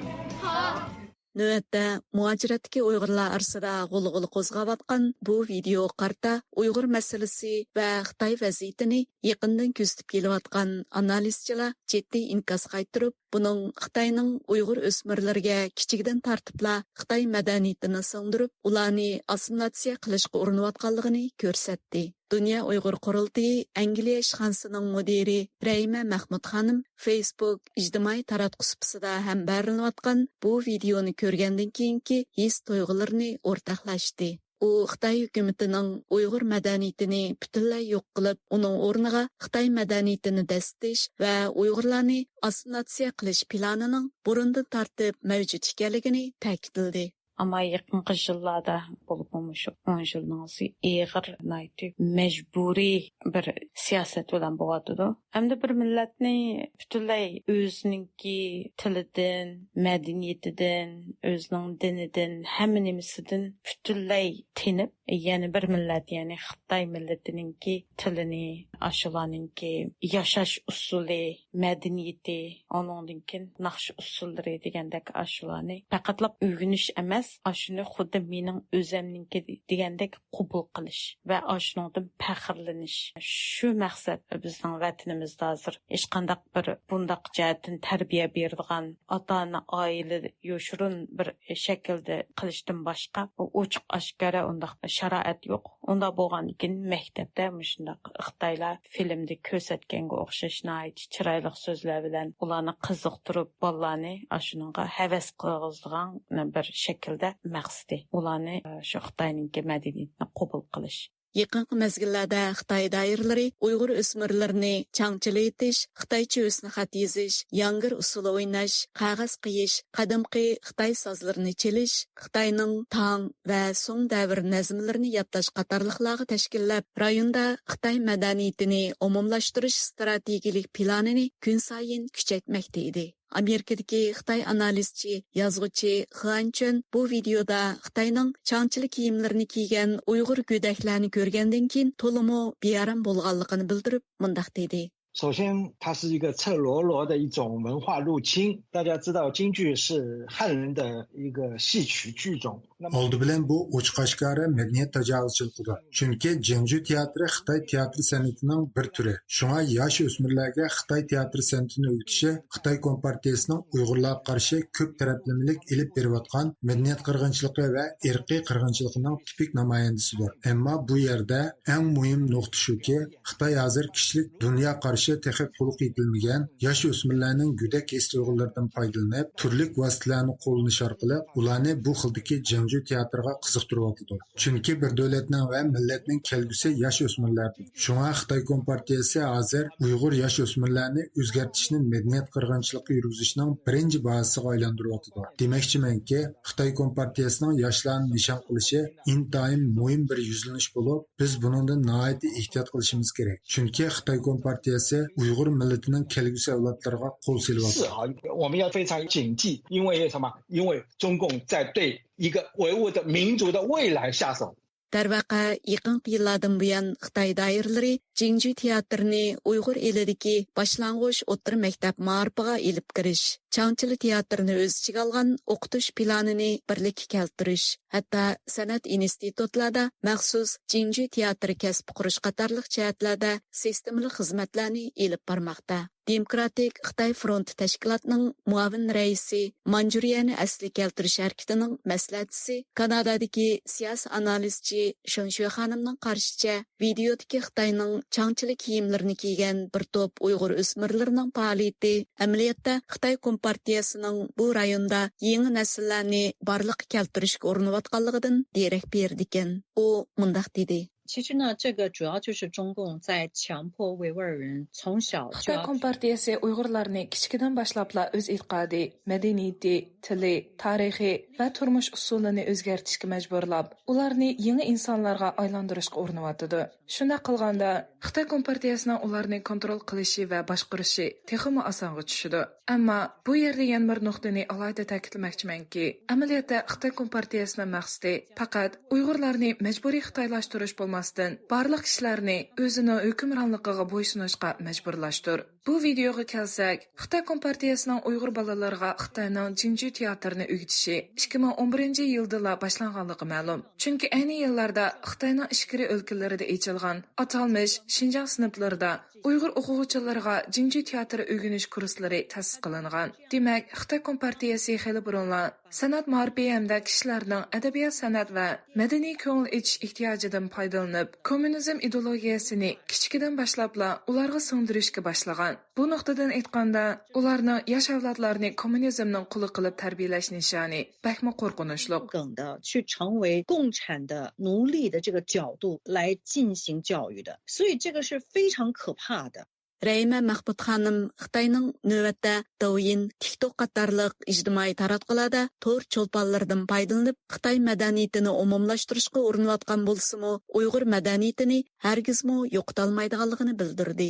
نۆۋەتتە مۇھاجىرەتتىكى ئۇيغۇرلار ئارىسىدا غۇلغۇلا قوزغاۋاتقان بۇ ۋىدېئوغا قارىتا ئۇيغۇر مەسىلىسى ۋە خىتاي ۋەزىيىتىنى يېقىندىن كۆزىتىپ كېلىۋاتقان ئانالىزچىلار جىددىي ئىنكاس قايتۇرۇپ، بۇنىڭ خىتاينىڭ ئۇيغۇر ئۆسمۈرلىرىگە كىچىكىدىن تارتىپلا خىتاي مەدەنىيىتىنى سىڭدۈرۈپ، ئۇلارنى ئاسسىمىلياتسىيە قىلىشقا ئۇرۇنۇۋاتقانلىقىنى كۆرسەتتى. دۇنيا ئۇيغۇر قۇرۇلتىيى ئەنگلىيە ئىشخانىسىنىڭ مۇدىرى رەھىمە مەخمۇت خانىم فېيسبۇك ئىجتىمائىي تاراتقۇ سۇپىسىدا ھەمبەرلىنىۋاتقان بۇ ۋىدېئونى كۆرگەندىن كېيىنكى ھېس تۇيغۇلىرىنى ئورتاقلاشتى. ئۇ خىتاي ھۆكۈمىتىنىڭ ئۇيغۇر مەدەنىيىتىنى پۈتۈنلەي يوق قىلىپ، ئۇنىڭ ئورنىغا خىتاي مەدەنىيىتىنى دەسسىتىش ۋە ئۇيغۇرلارنى ئاسسىمىلياتسىيە قىلىش پىلانىنىڭ بۇرۇندىن تارتىپ مەۋجۇت ئىكەنلىكىنى تەكىتلىدى. ئەمما يېقىنقى يىللاردا، بولۇپمۇ مۇشۇ ئون يىلنىڭ ئىچى ئېغىر، ناھايىتى مەجبۇرىي بىر سىياسەت بىلەن بولۇۋاتىدۇ. ئەمدى بىر مىللەتنى پۈتۈنلەي ئۆزىنىڭكى تىلىدىن، مەدەنىيىتىدىن، ئۆزىنىڭ دىنىدىن، ھەممە نېمىسىدىن پۈتۈنلەي تىنىپ، يەنە بىر مىللەت، يەنى خىتاي مىللىتىنىڭكى تىلىنى، ئاشۇلارنىڭكى ياشاش ئۇسۇلى، مەدەنىيىتى، ئۇنىڭدىن كېيىن ناخشا ئۇسسۇللىرى دېگەندەك ئاشۇلارنى پەقەتلا ئۆگىنىش ئەمەس، ئاشۇنى خۇددى مېنىڭ ئۆزەمنىڭكى دېگەندەك قوبۇل قىلىش ۋە ئاشۇنىڭدىن پەخىرلىنىش. شۇ مەقسەت بىزنىڭ ۋەتىنىمىزدە ھازىر ھېچقانداق بىر بۇنداق جەھەتتىن تەربىيە بېرىدىغان ئاتا-ئانا، ئائىلە يوشۇرۇن بىر شەكىلدە قىلىشتىن باشقا ئوچۇق ئاشكارا ئۇنداق شارائەت يوق. ئۇنداق بولغاندىكىن مەكتەپتە مۇشۇنداق خىتايلار فىلىمدە كۆرسەتكەنگە ئوخشاش ناھايىتى چىرايلىق سۆزلەر بىلەن ئۇلارنى قىزىقتۇرۇپ، بالىلارنى ئاشۇنىڭغا ھەۋەس قىلغۇزىدىغان بىر شەكىلدە مەقسىتى. ئۇلارنى، ئە، شۇ خىتاينىڭكى مەدەنىيىتىنى قوبۇل قىلىش. يېقىنقى مەزگىللەردە خىتاي دائىرىلىرى ئۇيغۇر ئۆسمۈرلىرىنى چاڭچىلىۋېتىش، خىتايچە ھۆسنخەت يېزىش، ياڭگىر ئۇسسۇلى ئويناش، قەغەز قىيىش، قەدىمكى خىتاي سازلىرىنى چېلىش، خىتاينىڭ تاڭ ۋە سۇڭ دەۋر نەزمىلىرىنى يادلاش قاتارلىقلارغا تەشكىللەپ، رايوندا خىتاي مەدەنىيىتىنى ئومۇملاشتۇرۇش ئىستراتېگىيەلىك پىلانىنى كۈنسايىن كۈچەيتمەكتە ئىدى. ئامېرىكىدىكى خىتاي ئانالىزچى، يازغۇچى خېئان چۈەن بۇ ۋىدېئودا خىتاينىڭ چاڭچىلا كىيىملىرىنى كىيگەن ئۇيغۇر گۆدەكلەرنى كۆرگەندىن كېيىن تولىمۇ بىئارام بولغانلىقىنى بىلدۈرۈپ، مۇنداق دېدى. 首先，它是一个赤裸裸的一种文化入侵。大家知道，京剧是汉人的一个戏曲剧种。那么 ئالدى بىلەن بۇ ئوچۇق ئاشكارا مەدەنىيەت تاجاۋۇزچىلىقىدۇر. چۈنكى جىڭجۈ تىياتىرى خىتاي تىياتىر سەنئىتىنىڭ بىر تۈرى. شۇڭا ياش ئۆسمۈرلەرگە خىتاي تىياتىر سەنئىتىنى ئۆگىتىشى خىتاي كومپارتىيەسىنىڭ ئۇيغۇرلارغا قارشى كۆپ تەرەپلىمىلىك ئېلىپ بېرىۋاتقان مەدەنىيەت قىرغىنچىلىقى ۋە ئىرقىي قىرغىنچىلىقىنىڭ تىپىك نامايەندىسىدۇر. ئەمما بۇ يەردە ئەڭ مۇھىم نۇقتا شۇكى، خىتاي ھازىر كىشىلىك دۇنيا قارشى تېخى تولۇق يېتىلمىگەن ياش ئۆسمۈرلەرنىڭ گۆدەك ھېس تۇيغۇلىرىدىن پايدىلىنىپ، تۈرلۈك ۋاسىتىلەرنى قوللىنىش ئارقىلىق ئۇلارنى بۇ خىلدىكى جىڭجۈ تىياتىرىغا قىزىقتۇرۇۋاتىدۇ. چۈنكى بىر دۆلەتنىڭ ۋە مىللەتنىڭ كەلگۈسى ياش ئۆسمۈرلەردە. شۇڭا خىتاي كومپارتىيەسى ھازىر ئۇيغۇر ياش ئۆسمۈرلەرنى ئۆزگەرتىشنى مەدەنىيەت قىرغىنچىلىقى يۈرگۈزۈشنىڭ بىرىنچى بازىسىغا ئايلاندۇرۇۋاتىدۇ. دېمەكچىمەنكى، خىتاي كومپارتىيەسىنىڭ ياشلارنى نىشان قىلىشى ئىنتايىن مۇھىم بىر يۈزلىنىش بولۇپ، بىز بۇنىڭدىن ناھايىتى ئېھتىيات قىلىشىمىز كېرەك. چۈنكى خىتاي كومپارتىيەسى ئۇيغۇر مىللىتىنىڭ كەلگۈسى ئەۋلادلىرىغا قول سېلىۋاتىدۇ. 是啊，我们要非常警惕，因为什么？因为中共在对一个唯物的民族的未来下手。دەرۋەقە، يېقىنقى يىللاردىن بۇيان خىتاي دائىرىلىرى جىڭجۈ تىياتىرىنى ئۇيغۇر ئېلىدىكى باشلانغۇچ ئوتتۇرا مەكتەپ مائارىپىغا ئېلىپ كىرىش، چاڭچىلا تىياتىرىنى ئۆز ئىچىگە ئالغان ئوقۇتۇش پىلانىنى بىرلىككە كەلتۈرۈش، ھەتتا سەنئەت ئىنستىتۇتلاردا مەخسۇس جىڭجۈ تىياتىرى كەسپى قۇرۇش قاتارلىق جەھەتلەردە سىستېمىلىق خىزمەتلەرنى ئېلىپ بارماقتا. دېموكراتىك خىتاي فرونت تەشكىلاتىنىڭ مۇئاۋىن رەئىسى، مانجۇرىيەنى ئەسلىگە كەلتۈرۈش ھەرىكىتىنىڭ مەسلىھەتچىسى، كانادادىكى سىياسىي ئانالىزچى شېڭ شۈي خانىمنىڭ قارىشىچە، ۋىدېئودىكى خىتاينىڭ چاڭچىلا كىيىملىرىنى كىيگەن بىر توپ ئۇيغۇر ئۆسمۈرلىرىنىڭ پائالىيىتى ئەمەلىيەتتە خىتاي كومپارتىيەسىنىڭ بۇ رايوندا يېڭى نەسىللەرنى بارلىققا كەلتۈرۈشكە ئۇرۇنۇۋاتقانلىقىدىن دېرەك بېرىدىكەن. ئۇ مۇنداق دېدى. 其实呢，这个主要就是中共在强迫维吾尔人从小就要 خىتاي كومپارتىيەسى ئۇيغۇرلارنى كىچىكىدىن باشلاپلا ئۆز ئېتىقادى، مەدەنىيىتى، تىلى، تارىخى ۋە تۇرمۇش ئۇسۇلىنى ئۆزگەرتىشكە مەجبۇرلاپ، ئۇلارنى يېڭى ئىنسانلارغا ئايلاندۇرۇشقا ئۇرۇنۇۋاتىدۇ. شۇنداق قىلغاندا، خىتاي كومپارتىيەسىنىڭ ئۇلارنى كونترول قىلىشى ۋە باشقۇرۇشى تېخىمۇ ئاسانغا چۈشىدۇ. ئەمما بۇ يەردە يەنە بىر نۇقتىنى ئالاھىدە تەكىتلىمەكچىمەنكى، ئەمەلىيەتتە خىتاي كومپارتىيەسىنىڭ مەقسىتى پەقەت ئۇيغۇرلارنى مەجبۇرىي خىتايلاشتۇرۇش بولماستىن، بارلىق كىشىلەرنى ئۆزىنىڭ ھۆكۈمرانلىقىغا بويسۇنۇشقا مەجبۇرلاشتۇر. بۇ ۋىدېئوغا كەلسەك، خىتاي كومپارتىيەسىنىڭ ئۇيغۇر بالىلىرىغا خىتاينىڭ جىڭجۈ تىياتىرىنى ئۆگىتىشى ئىككى مىڭ ئون بىرىنچى يىلدىلا باشلانغانلىقى مەلۇم. چۈنكى ئەينى يىللاردا خىتاينىڭ ئىچكىرى ئۆلكىلىرىدە ئېچىلغان ئاتالمىش شىنجاڭ سىنىپلىرىدا ئۇيغۇر ئوقۇغۇچىلىرىغا جىڭجى تىياتىرى ئۆگىنىش كۇرسلىرى تەسىس قىلىنغان. دېمەك، خىتاي كومپارتىيەسى خېلى بۇرۇنلا سەنئەت مائارىپى ھەمدە كىشىلەرنىڭ ئەدەبىيات-سەنئەت ۋە مەدەنىي كۆڭۈل ئېچىش ئېھتىياجىدىن پايدىلىنىپ، كوممۇنىزم ئىدېئولوگىيەسىنى كىچىكىدىن باشلاپلا ئۇلارغا سىڭدۈرۈشكە باشلىغان. بۇ نۇقتىدىن ئېيتقاندا، ئۇلارنىڭ ياش ئەۋلادلارنى كوممۇنىزمنىڭ قۇلى قىلىپ تەربىيەلەش نىشانى بەكمۇ قورقۇنچلۇق. 梗的去成为共产的奴隶的这个角度来进行教育的，所以这个是非常可怕的。 رەھىمە مەخمۇت خانىم خىتاينىڭ نۆۋەتتە داۋيىن، تىكتوك قاتارلىق ئىجتىمائىي تاراتقۇلاردا تور چولپانلىرىدىن پايدىلىنىپ، خىتاي مەدەنىيىتىنى ئومۇملاشتۇرۇشقا ئۇرۇنۇۋاتقان بولسىمۇ، ئۇيغۇر مەدەنىيىتىنى ھەرگىزمۇ يوقىتالمايدىغانلىقىنى بىلدۈردى.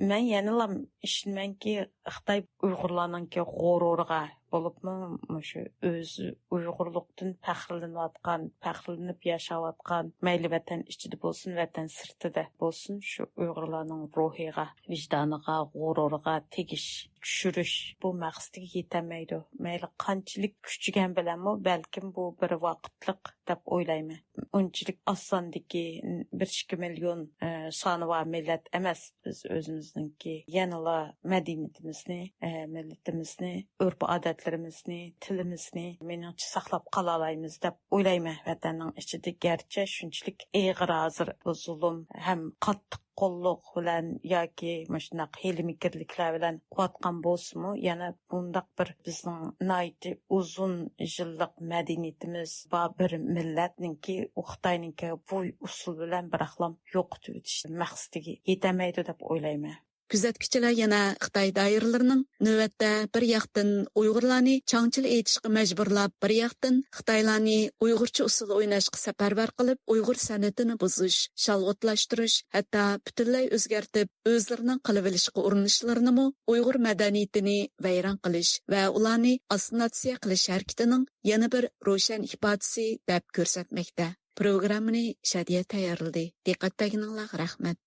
مەن يەنىلا ئىشىنىمەنكى، خىتاي ئۇيغۇرلارنىڭكى غۇرۇرىغا، بولۇپمۇ مۇشۇ ئۆزى ئۇيغۇرلۇقتىن پەخىرلىنىۋاتقان، پەخىرلىنىپ ياشاۋاتقان، مەيلى ۋەتەن ئىچىدە بولسۇن، ۋەتەن سىرتىدا بولسۇن، شۇ ئۇيغۇرلارنىڭ روھىغا، ۋىجدانىغا، غۇرۇرىغا تېگىش چۈشۈرۈش بۇ مەقسىتىگە يېتەلمەيدۇ. مەيلى قانچىلىك كۈچىگەن بىلەنمۇ، بەلكىم بۇ بىر ۋاقىتلىق دەپ ئويلايمەن. ئۇنچىلىك ئاز ساندىكى بىر ئىككى مىليون، ئە، سانى بار مىللەت ئەمەس. بىز ئۆزىمىزنىڭكى يەنىلا مەدەنىيىتىمىزنى، ئە، مىللىتىمىزنى، ئۆرپ-ئادەتلىرىمىزنى، تىلىمىزنى مېنىڭچە ساقلاپ قالالايمىز دەپ ئويلايمەن. ۋەتەننىڭ ئىچىدە گەرچە شۇنچىلىك ئېغىر ھازىر بۇ زۇلۇم ھەم قاتتىق قوللۇق بىلەن ياكى مۇشۇنداق ھىيلە-مىكىرلىكلەر بىلەن قىلىۋاتقان بولسىمۇ، يەنە بۇنداق بىر بىزنىڭ ناھايىتى ئۇزۇن يىللىق مەدەنىيىتىمىز بار بىر مىللەتنىڭكى، ئۇ خىتاينىڭكى بۇ ئۇسۇل بىلەن بىراقلام يوقىتىۋېتىش مەقسىتىگە يېتەلمەيدۇ دەپ ئويلايمەن. كۆزەتكۈچىلەر يەنە خىتاي دائىرىلىرىنىڭ نۆۋەتتە بىر ياقتىن ئۇيغۇرلارنى چاڭچىلا ئېيتىشقا مەجبۇرلاپ، بىر ياقتىن خىتايلارنى ئۇيغۇرچە ئۇسسۇل ئويناشقا سەپەرۋەر قىلىپ، ئۇيغۇر سەنئىتىنى بۇزۇش، شالغۇتلاشتۇرۇش، ھەتتا پۈتۈنلەي ئۆزگەرتىپ، ئۆزلىرىنىڭ قىلىۋېلىشقا ئۇرۇنۇشلىرىنىمۇ ئۇيغۇر مەدەنىيىتىنى ۋەيران قىلىش ۋە ئۇلارنى ئاسسىمىلياتسىيە قىلىش ھەرىكىتىنىڭ يەنە بىر روشەن ئىپادىسى دەپ كۆرسەتمەكتە. پروگراممىنى شادىيە تەييارلىدى. دىققەت بەرگىنىڭلارغا رەھمەت.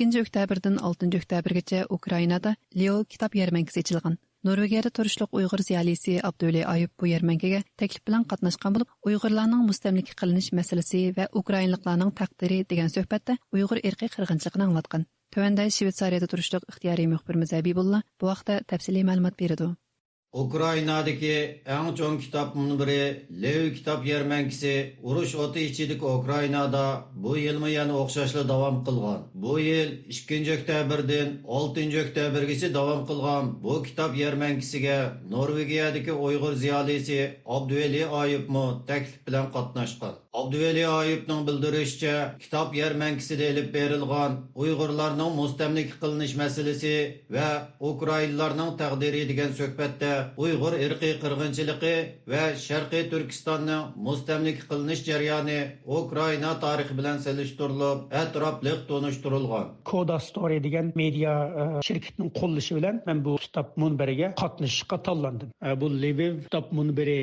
ئىككىنچى ئۆكتەبىردىن ئالتىنچى ئۆكتەبىرگىچە ئۇكرائىنادا لېئو كىتاب يەرمەنكىسى ئېچىلغان. نورۋېگىيەدە تۇرۇشلۇق ئۇيغۇر زىيالىيسى ئابدۇۋەلى ئايۇپ بۇ يەرمەنكىگە تەكلىپ بىلەن قاتناشقان بولۇپ، ئۇيغۇرلارنىڭ مۇستەملىكە قىلىنىش مەسىلىسى ۋە ئۇكرائىنلىقلارنىڭ تەقدىرى دېگەن سۆھبەتتە ئۇيغۇر ئىرقىي قىرغىنچىلىقىنى ئاڭلاتقان. تۆۋەندە شىۋېتسارىيەدە تۇرۇشلۇق ئىختىيارىي مۇخبىرىمىز ھەبىبۇللا بۇ ھەقتە تەپسىلىي مەلۇمات بېرىدۇ. ئۇكرائىنادىكى ئەڭ چوڭ كىتاب مۇنبىرى لىۋ كىتاب يەرمەنكىسى ئۇرۇش ئوتى ئىچىدىكى ئۇكرائىنادا بۇ يىلمۇ يەنە ئوخشاشلا داۋام قىلغان. بۇ يىل ئىككىنچى ئۆكتەبىردىن ئالتىنچى ئۆكتەبىرگىچە داۋام قىلغان بۇ كىتاب يەرمەنكىسىگە نورۋېگىيەدىكى ئۇيغۇر زىيالىيسى ئابدۇۋەلى ئايۇپمۇ تەكلىپ بىلەن قاتناشقان. ئابدۇۋەلى ئايۇپنىڭ بىلدۈرۈشىچە، كىتاب يەرمەنكىسىدە ئېلىپ بېرىلغان ئۇيغۇرلارنىڭ مۇستەملىكە قىلىنىش مەسىلىسى ۋە ئۇكرائىنلارنىڭ تەقدىرى دېگەن سۆھبەتتە ئۇيغۇر ئىرقىي قىرغىنچىلىقى ۋە شەرقىي تۈركىستاننىڭ مۇستەملىكە قىلىنىش جەريانى ئۇكرائىنا تارىخى بىلەن سېلىشتۇرۇلۇپ، ئەتراپلىق تونۇشتۇرۇلغان. كودا ستورى دېگەن مېدىيا، ئە، شىركىتىنىڭ قوللىشى بىلەن مەن بۇ كىتاب مۇنبىرىگە قاتنىشىشقا تاللاندىم. ئە، بۇ لىۋىۋ كىتاب مۇنبىرى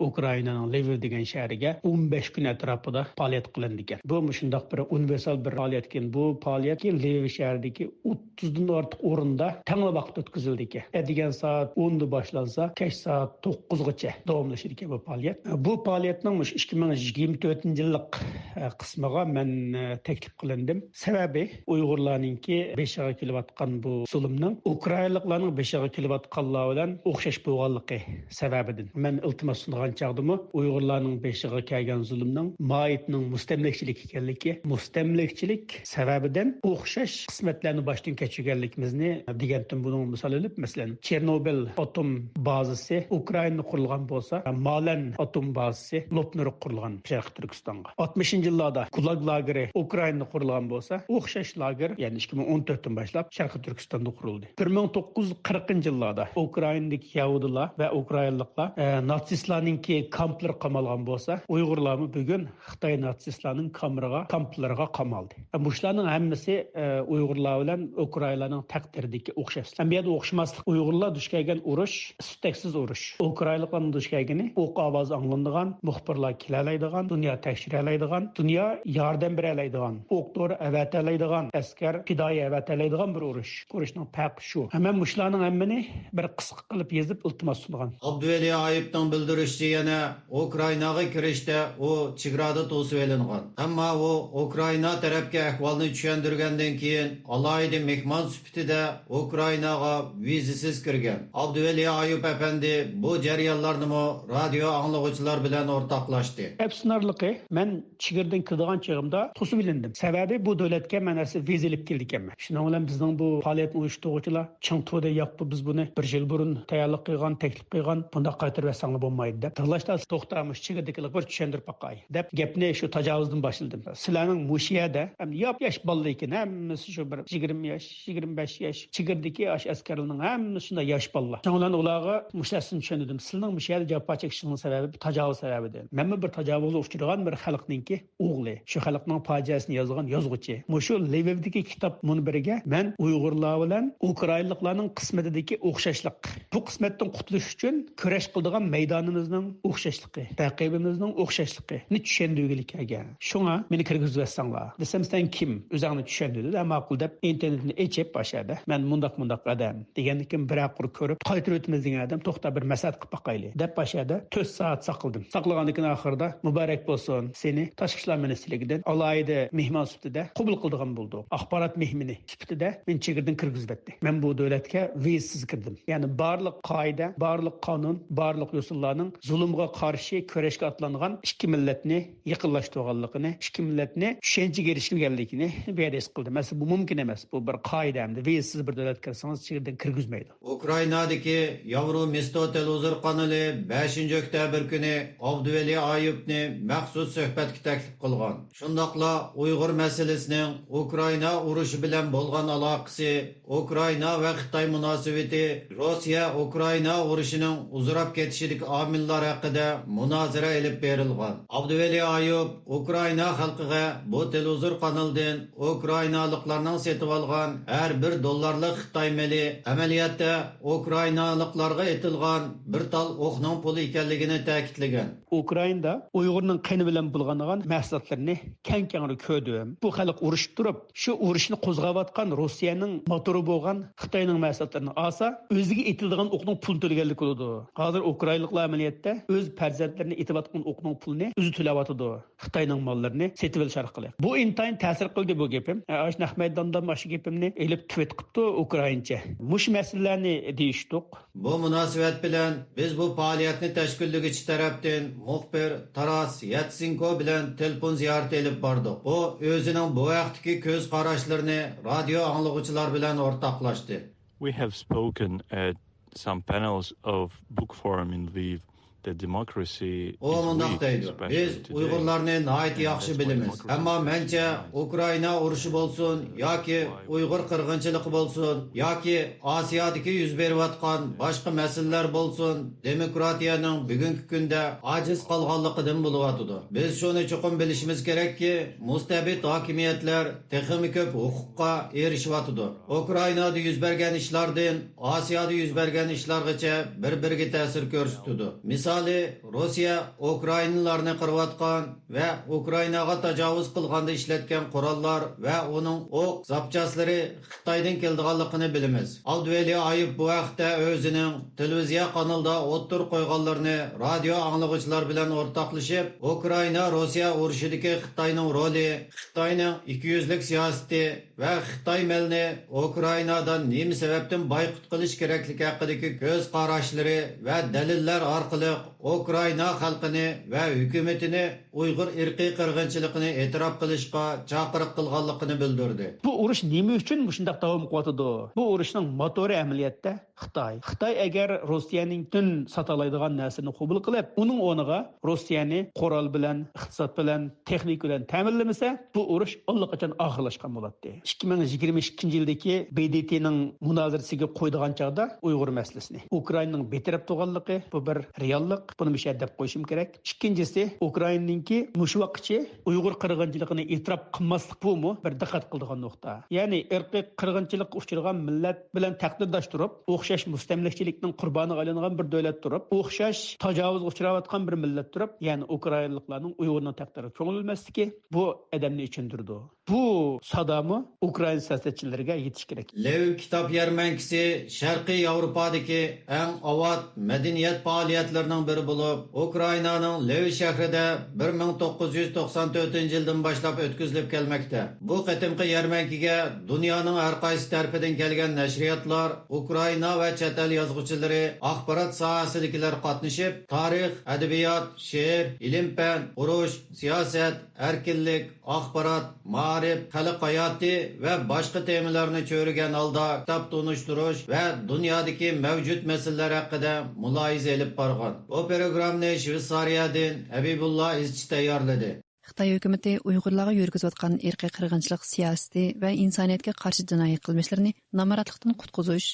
ئۇكرائىنانىڭ لىۋىۋ دېگەن شەھىرىگە ئون بەش كۈن ئەتراپىدا پائالىيەت قىلىنىدىكەن. بۇ مۇشۇنداق بىر ئۇنىۋېرسال بىر پائالىيەتكەن. بۇ پائالىيەت كېيىن لىۋىۋ شەھىرىدىكى ئوتتۇزدىن ئارتۇق ئورۇندا تەڭلا ۋاقىت ئۆتكۈزۈلىدىكەن. ئەتىگەن سائەت ئوندا باشلانسا، كەچ سائەت توققۇزغىچە داۋاملىشىدىكەن بۇ پائالىيەت. بۇ پائالىيەتنىڭ مۇشۇ ئىككى مىڭ يىگىرمە تۆتىنچى يىللىق، ئە، قىسمىغا مەن، ئە، تەكلىپ قىلىندىم. سەۋەبى، ئۇيغۇرلارنىڭكى بېشىغا كېلىۋاتقان بۇ زۇلۇمنىڭ ئۇكرائىنلىقلارنىڭ بېشىغا كېلىۋاتقانلار بىلەن ئوخشاش بولغانلىقى سەۋەبىدىن. مەن ئىلتىماس سۇنغان چاغدىمۇ ئۇيغۇرلارنىڭ بېشىغا كەلگەن زۇلۇمنىڭ ماھىيىتىنىڭ مۇستەملىكىچىلىك ئىكەنلىكى، مۇستەملىكىچىلىك سەۋەبىدىن ئوخشاش قىسمەتلەرنى باشتىن كەچۈرگەنلىكىمىزنى دېگەنتىن بۇنىڭ مىسال ئېلىپ، مەسىلەن، چېرنوبىل ئاتوم بازىسى ئۇكرائىنىدا قۇرۇلغان بولسا، مالەن ئاتوم بازىسى لوپنۇرغا قۇرۇلغان شەرقىي تۈركىستانغا. ئاتمىشىنچى يىللاردا گۇلاگ لاگېرى ئۇكرائىنىدا قۇرۇلغان بولسا، ئوخشاش لاگېر، يەنى ئىككى مىڭ ئون تۆتتىن باشلاپ شەرقىي تۈركىستاندا قۇرۇلدى. بىر مىڭ توققۇز يۈز قىرىقىنچى يىللاردا ئۇكرائىنادىكى يەھۇدىيلار ۋە ئۇكرائىنلىقلار، ئە، ناتسىستلارنىڭكى كامپلىرىغا قامالغان بولسا، ئۇيغۇرلارمۇ بۈگۈن خىتاي ناتسىستلارنىڭ كامېرىغا، كامپلىرىغا قامالدى. مۇشۇلارنىڭ ھەممىسى، ئە، ئۇيغۇرلار بىلەن ئۇكرائىنلارنىڭ تەقدىرىدىكى ئوخشاشلىق. ئەمما بۇ يەردە ئوخشىماسلىق. ئۇيغۇرلار دۇچ كەلگەن ئۇرۇش ئىس-تۈتەكسىز ئۇرۇش. ئۇكرائىنلىقلارنىڭ دۇچ كەلگىنى ئوق ئاۋازى ئاڭلىنىدىغان، مۇخبىرلار كېلەلەيدىغان، دۇنيا تەكشۈرەلەيدىغان، دۇنيا ياردەم بېرەلەيدىغان، ئوق دورا ئەۋەتەلەيدىغان، ئەسكەر پىدائىي ئەۋەتەلەيدىغان بىر ئۇرۇش. ئۇرۇشنىڭ پەرقى شۇ. ھەم مەن مۇشۇلارنىڭ ھەممىنى بىر قىسقا قىلىپ يېزىپ ئىلتىماس سۇنغان. ئابدۇۋەلى ئايۇپنىڭ بىلدۈرۈشىچە، يەنە ئۇكرائىناغا كىرىشتە ئۇ چېگرادا توسۇۋېلىنغان. ئەمما ئۇ ئۇكرائىنا تەرەپكە ئەھۋالنى چۈشەندۈرگەندىن كېيىن، ئالاھىدە مېھمان سۈپىتىدە ئۇكرائىناغا ۋىزىسىز كىرگەن. ئابدۇۋەلى ئايۇپ ئەپەندى بۇ جەريانلارنىمۇ رادىيو ئاڭلىغۇچىلار بىلەن ئورتاقلاشتى. ئەپسۇسلىنارلىقى، مەن چېگرىدىن كىرىدىغان چېغىمدا توسۇۋېلىندىم. سەۋەبى، بۇ دۆلەتكە مەن ئەسلى ۋىزا ئېلىپ كېلىدىكەنمەن. شۇنىڭ بىلەن بىزنىڭ بۇ پائالىيەتنى ئۇيۇشتۇرغۇچىلار چىڭ تۇدى، ياق، بۇ، بىز بۇنى بىر يىل بۇرۇن تەييارلىق قىلغان، تەكلىپ قىلغان، بۇنداق قايتۇرۇۋەتسەڭلار بولمايدۇ، دەپ. تىڭلاشتا، توختا، مۇشۇ چېگرىدىكىلەرگە بىر چۈشەندۈرۈپ باقاي، دەپ، گەپنى شۇ تاجاۋۇزدىن باشلىدىم. سىلەرنىڭ مۇشۇ يەردە، ئەمدى ياپ-ياش بالا ئىكەن، ھەممىسى شۇ بىر يىگىرمە ياش، يىگىرمە بەش ياش، چېگرىدىكى ئاشۇ ئەسكەرلەرنىڭ ھەممىسى شۇنداق ياش بالىلار. شۇنىڭ بىلەن ئۇلارغا مۇشۇ نەرسىنى چۈشەندۈردۈم. سىلىنىڭ مۇشۇ يەردە جاپا چېكىشىڭىز سەۋەبى تاجاۋۇز سەۋەبىدىن. مەنمۇ بىر تاجاۋۇزغا ئۇچرىغان بىر خەلقنىڭكى ئوغلى. شۇ خەلقنىڭ پاجىئەسىنى يازغان يازغۇچى. مۇشۇ لىۋىۋدىكى كىتاب مۇنبىرىگە مەن ئۇيغۇرلار بىلەن ئۇكرائىنلىقلارنىڭ قىسمىتىدىكى ئوخشاشلىق، بۇ قىسمەتتىن قۇتۇلۇش ئۈچۈن كۈرەش قىلىدىغان مەيدانىمىزنىڭ ئوخشاشلىقى، تەقىبىمىزنىڭ ئوخشاشلىقىنى چۈشەندۈرگىلى كەلگەن. شۇڭا مېنى كىرگۈزۈۋەتسەڭلار، دېسەم، سەن كىم؟ ئۆزۈڭنى چۈشەندۈر، دېدى. ھە، ماقۇل، دەپ، ئىنتېرنېتنى ئېچىپ، ئاشۇ يەردە، مەن مۇنداق، مۇنداق ئادەم، دېگەندىن كېيىن بىرەر قۇر كۆرۈپ، قايتۇرۇۋېتىمىز دېگەن ئادەم، توختا، بىر مەسلىھەت قىلىپ باقايلى، دەپ، ئاشۇ يەردە تۆت سائەت ساقلىدىم. ساقلىغاندىن كېيىن ئاخىرىدا، مۇبارەك بولسۇن، سېنى تاشقى ئىشلار مىنىستىرلىكىدىن ئالاھىدە مېھمان سۈپىتىدە قوبۇل قىلىدىغان بولدۇق. ئاخبارات مېھمىنى سۈپىتىدە مېنى چېگرىدىن كىرگۈزۈۋەتتى. مەن بۇ دۆلەتكە ۋىزىسىز كىردىم. يەنى بارلىق قائىدە، بارلىق قانۇن، بارلىق يوسۇنلارنىڭ زۇلۇمغا قارشى كۈرەشكە ئاتلانغان ئىككى مىللەتنى يېقىنلاشتۇرغانلىقىنى، ئىككى مىللەتنى چۈشەنچىگە ئېرىشتۈرگەنلىكىنى بۇ يەردە ھېس قىلدىم. ئەسلى بۇ مۇمكىن ئەمەس. بۇ بىر قائىدە ھەمدە ۋىزىسىز بىر دۆلەتكە كىرسىڭىز، چېگرىدىن كىرگۈزمەيدۇ. ئۇكرائىنادىكى ياۋرو مىستو تېلېۋىزور قانىلى بەشىنچى ئۆكتەبىر كۈنى ئابدۇۋەلى ئايۇپنى مەخسۇس سۆھبەتكە تەكلىپ قىلغان. شۇنداقلا ئۇيغۇر مەسىلىسىنىڭ ئۇكرائىنا ئۇرۇشى بىلەن بولغان ئالاقىسى، ئۇكرائىنا ۋە خىتاي مۇناسىۋىتى، روسىيە ئۇكرائىنا ئۇرۇشىنىڭ ئۇزىراپ كېتىشىدىكى ئامىللار ھەققىدە مۇنازىرە ئېلىپ بېرىلغان. ئابدۇۋەلى ئايۇپ ئۇكرائىنا خەلقىگە بۇ تېلېۋىزور قانىلىدىن ئۇكرائىنالىقلارنىڭ سېتىۋالغان ھەر بىر دوللارلىق خىتاي مېلى ئەمەلىيەتتە ئۇكرائىنالىقلارغا ئېتىلغان بىر تال ئوقنىڭ پۇلى ئىكەنلىكىنى تەكىتلىگەن. ئۇكرائىندا ئۇيغۇرنىڭ قېنى بىلەن بۇلغانغان مەھسۇلاتلىرىنى كەڭ-كەڭرى كۆردۈم. بۇ خەلق ئۇرۇشۇپ تۇرۇپ، شۇ ئۇرۇشنى قوزغاۋاتقان روسىيەنىڭ موتورى بولغان خىتاينىڭ مەھسۇلاتلىرىنى ئالسا، ئۆزىگە ئېتىلىدىغان ئوقنىڭ پۇلىنى تۆلىگەنلىك بولىدۇ. ھازىر ئۇكرائىنلىقلار ئەمەلىيەتتە ئۆز پەرزەنتلىرىنى ئېتىۋاتقان ئوقنىڭ پۇلىنى ئۆزى تۆلەۋاتىدۇ. خىتاينىڭ ماللىرىنى سېتىۋېلىش ئارقىلىق. بۇ ئىنتايىن تەسىر قىلدى بۇ گېپىم. ئاشۇ نەق مەيداندام ئاشۇ گېپىمنى ئېلىپ تۈۋىت قىپتۇ ئۇكرائىنچە. مۇشۇ مەسىلىلەرنى دېيىشتۇق. بۇ بۇ مۇناسىۋەت بىلەن بىز بۇ پائالىيەتنى تەشكىللىگۈچى تەرەپتىن مۇخبىر تاراس ياتسېنكو بىلەن تېلېفون زىيارىتى ئېلىپ باردۇق. ئۇ ئۆزىنىڭ بۇ ھەقتىكى كۆز قاراشلىرىنى رادىيو ئاڭلىغۇچىلار بىلەن ئورتاقلاشتى. We have spoken at some panels of Book Forum in Lviv that democracy ئۇ مۇنداق دەيدۇ، بىز ئۇيغۇرلارنى ناھايىتى ياخشى بىلىمىز. ئەمما مەنچە، ئۇكرائىنا ئۇرۇشى بولسۇن ياكى ئۇيغۇر قىرغىنچىلىقى بولسۇن ياكى ئاسىيادىكى يۈز بېرىۋاتقان باشقا مەسىلىلەر بولسۇن، دېموكراتىيەنىڭ بۈگۈنكى كۈندە ئاجىز قالغانلىقىدىن بولۇۋاتىدۇ. بىز شۇنى چوقۇم بىلىشىمىز كېرەككى، مۇستەبىت ھاكىمىيەتلەر تېخىمۇ كۆپ ھوقۇققا ئېرىشىۋاتىدۇ. ئۇكرائىنادا يۈز بەرگەن ئىشلاردىن ئاسىيادا يۈز بەرگەن ئىشلارغىچە بىر-بىرىگە تەسىر كۆرسىتىدۇ. مىسالى، روسىيە ئۇكرائىنىلارنى قىرىۋاتقان ۋە ئۇكرائىناغا تاجاۋۇز قىلغاندا ئىشلەتكەن قوراللار ۋە ئۇنىڭ ئوق زاپچاسلىرى خىتايدىن كېلىدىغانلىقىنى بىلىمىز. ئالدۋېلى ئايېف بۇ ھەقتە ئۆزىنىڭ تېلېۋىزىيە قانىلىدا ئوتتۇرا قويغانلىرىنى رادىيو ئاڭلىغۇچىلار بىلەن ئورتاقلىشىپ، ئۇكرائىنا روسىيە ئۇرۇشىدىكى خىتاينىڭ رولى، خىتاينىڭ ئىككىيۈزلۈك سىياسىتى، ۋە خىتاي مېلىنى ئۇكرائىنادا نېمە سەۋەبتىن بايقۇت قىلىش كېرەكلىكى ھەققىدىكى كۆز قاراشلىرى ۋە دەلىللەر ئارقىلىق ئۇكرائىنا خەلقىنى ۋە ھۆكۈمىتىنى ئۇيغۇر ئىرقىي قىرغىنچىلىقىنى ئېتىراپ قىلىشقا چاقىرىق قىلغانلىقىنى بىلدۈردى. بۇ ئۇرۇش نېمە ئۈچۈن مۇشۇنداق داۋام قىلىۋاتىدۇ؟ بۇ ئۇرۇشنىڭ موتورى ئەمەلىيەتتە خىتاي. خىتاي ئەگەر روسىيەنىڭدىن ساتالايدىغان نەرسىنى قوبۇل قىلىپ، ئۇنىڭ ئورنىغا روسىيەنى قورال بىلەن، ئىقتىساد بىلەن، تېخنىكا بىلەن تەمىنلىمىسە، بۇ ئۇرۇش ئاللىقاچان ئاخىرلاشقان بولاتتى. ئىككى مىڭ يىگىرمە ئىككىنچى يىلدىكى ب د ت نىڭ مۇنازىرىسىگە قويىدىغان چاغدا ئۇيغۇر مەسىلىسىنى ئۇكرائىنىنىڭ بىتەرەپ تۇرغانلىقى، بۇ بىر رېئاللىق، بۇنى مۇشۇ يەردە دەپ قويۇشۇم كېرەك. ئىككىنچىسى، ئۇكرائىنىنىڭكى مۇشۇ ۋاقىتقىچە ئۇيغۇر قىرغىنچىلىقىنى ئېتىراپ قىلماسلىق، بۇمۇ بىر دىققەت قىلىدىغان نۇقتا. يەنى ئىرقىي قىرغىنچىلىققا ئۇچرىغان مىللەت بىلەن تەقدىرداش تۇرۇپ، ئوخشاش مۇستەملىكىچىلىكنىڭ قۇربانىغا ئايلانغان بىر دۆلەت تۇرۇپ، ئوخشاش تاجاۋۇزغا ئۇچراۋاتقان بىر مىللەت تۇرۇپ، يەنى ئۇكرائىنىلىقلارنىڭ ئۇيغۇرنىڭ تەقدىرىگە كۆڭۈل بۆلمەسلىكى بۇ ئادەمنى ئېچىندۇرىدۇ. بۇ سادامۇ ئۇكرائىنا سىياسەتچىلىرىگە يېتىشى كېرەك. لىۋ كىتاب يەرمەنكىسى شەرقىي ياۋروپادىكى ئەڭ ئاۋات مەدەنىيەت پائالىيەتلىرىنىڭ بىرى بولۇپ، ئۇكرائىنانىڭ لىۋ شەھىرىدە بىر مىڭ توققۇز يۈز توقسان تۆتىنچى يىلدىن باشلاپ ئۆتكۈزۈلۈپ كەلمەكتە. بۇ قېتىمقى يەرمەنكىگە دۇنيانىڭ ھەر قايسى تەرىپىدىن كەلگەن نەشرىياتلار، ئۇكرائىنا ۋە چەت ئەل يازغۇچىلىرى، ئاخبارات ساھەسىدىكىلەر قاتنىشىپ، تارىخ، ئەدەبىيات، شېئىر، ئىلىم-پەن، ئۇرۇش، سىياسەت، ئەركىنلىك، ئاخبارات، مائارىپ، خەلق ھاياتى ۋە باشقا تېمىلارنى چۆرىگەن ھالدا كىتاب تونۇشتۇرۇش ۋە دۇنيادىكى مەۋجۇت مەسىلىلەر ھەققىدە مۇلاھىزە ئېلىپ بارغان. بۇ پروگراممىنى شۋېتسارىيەدىن ھەبىبۇللا ئىزچى تەييارلىدى. خىتاي ھۆكۈمىتى ئۇيغۇرلارغا يۈرگۈزۈۋاتقان ئىرقىي قىرغىنچىلىق سىياسىتى ۋە ئىنسانىيەتكە قارشى جىنايى قىلمىشلىرىنى نامراتلىقتىن قۇتقۇزۇش،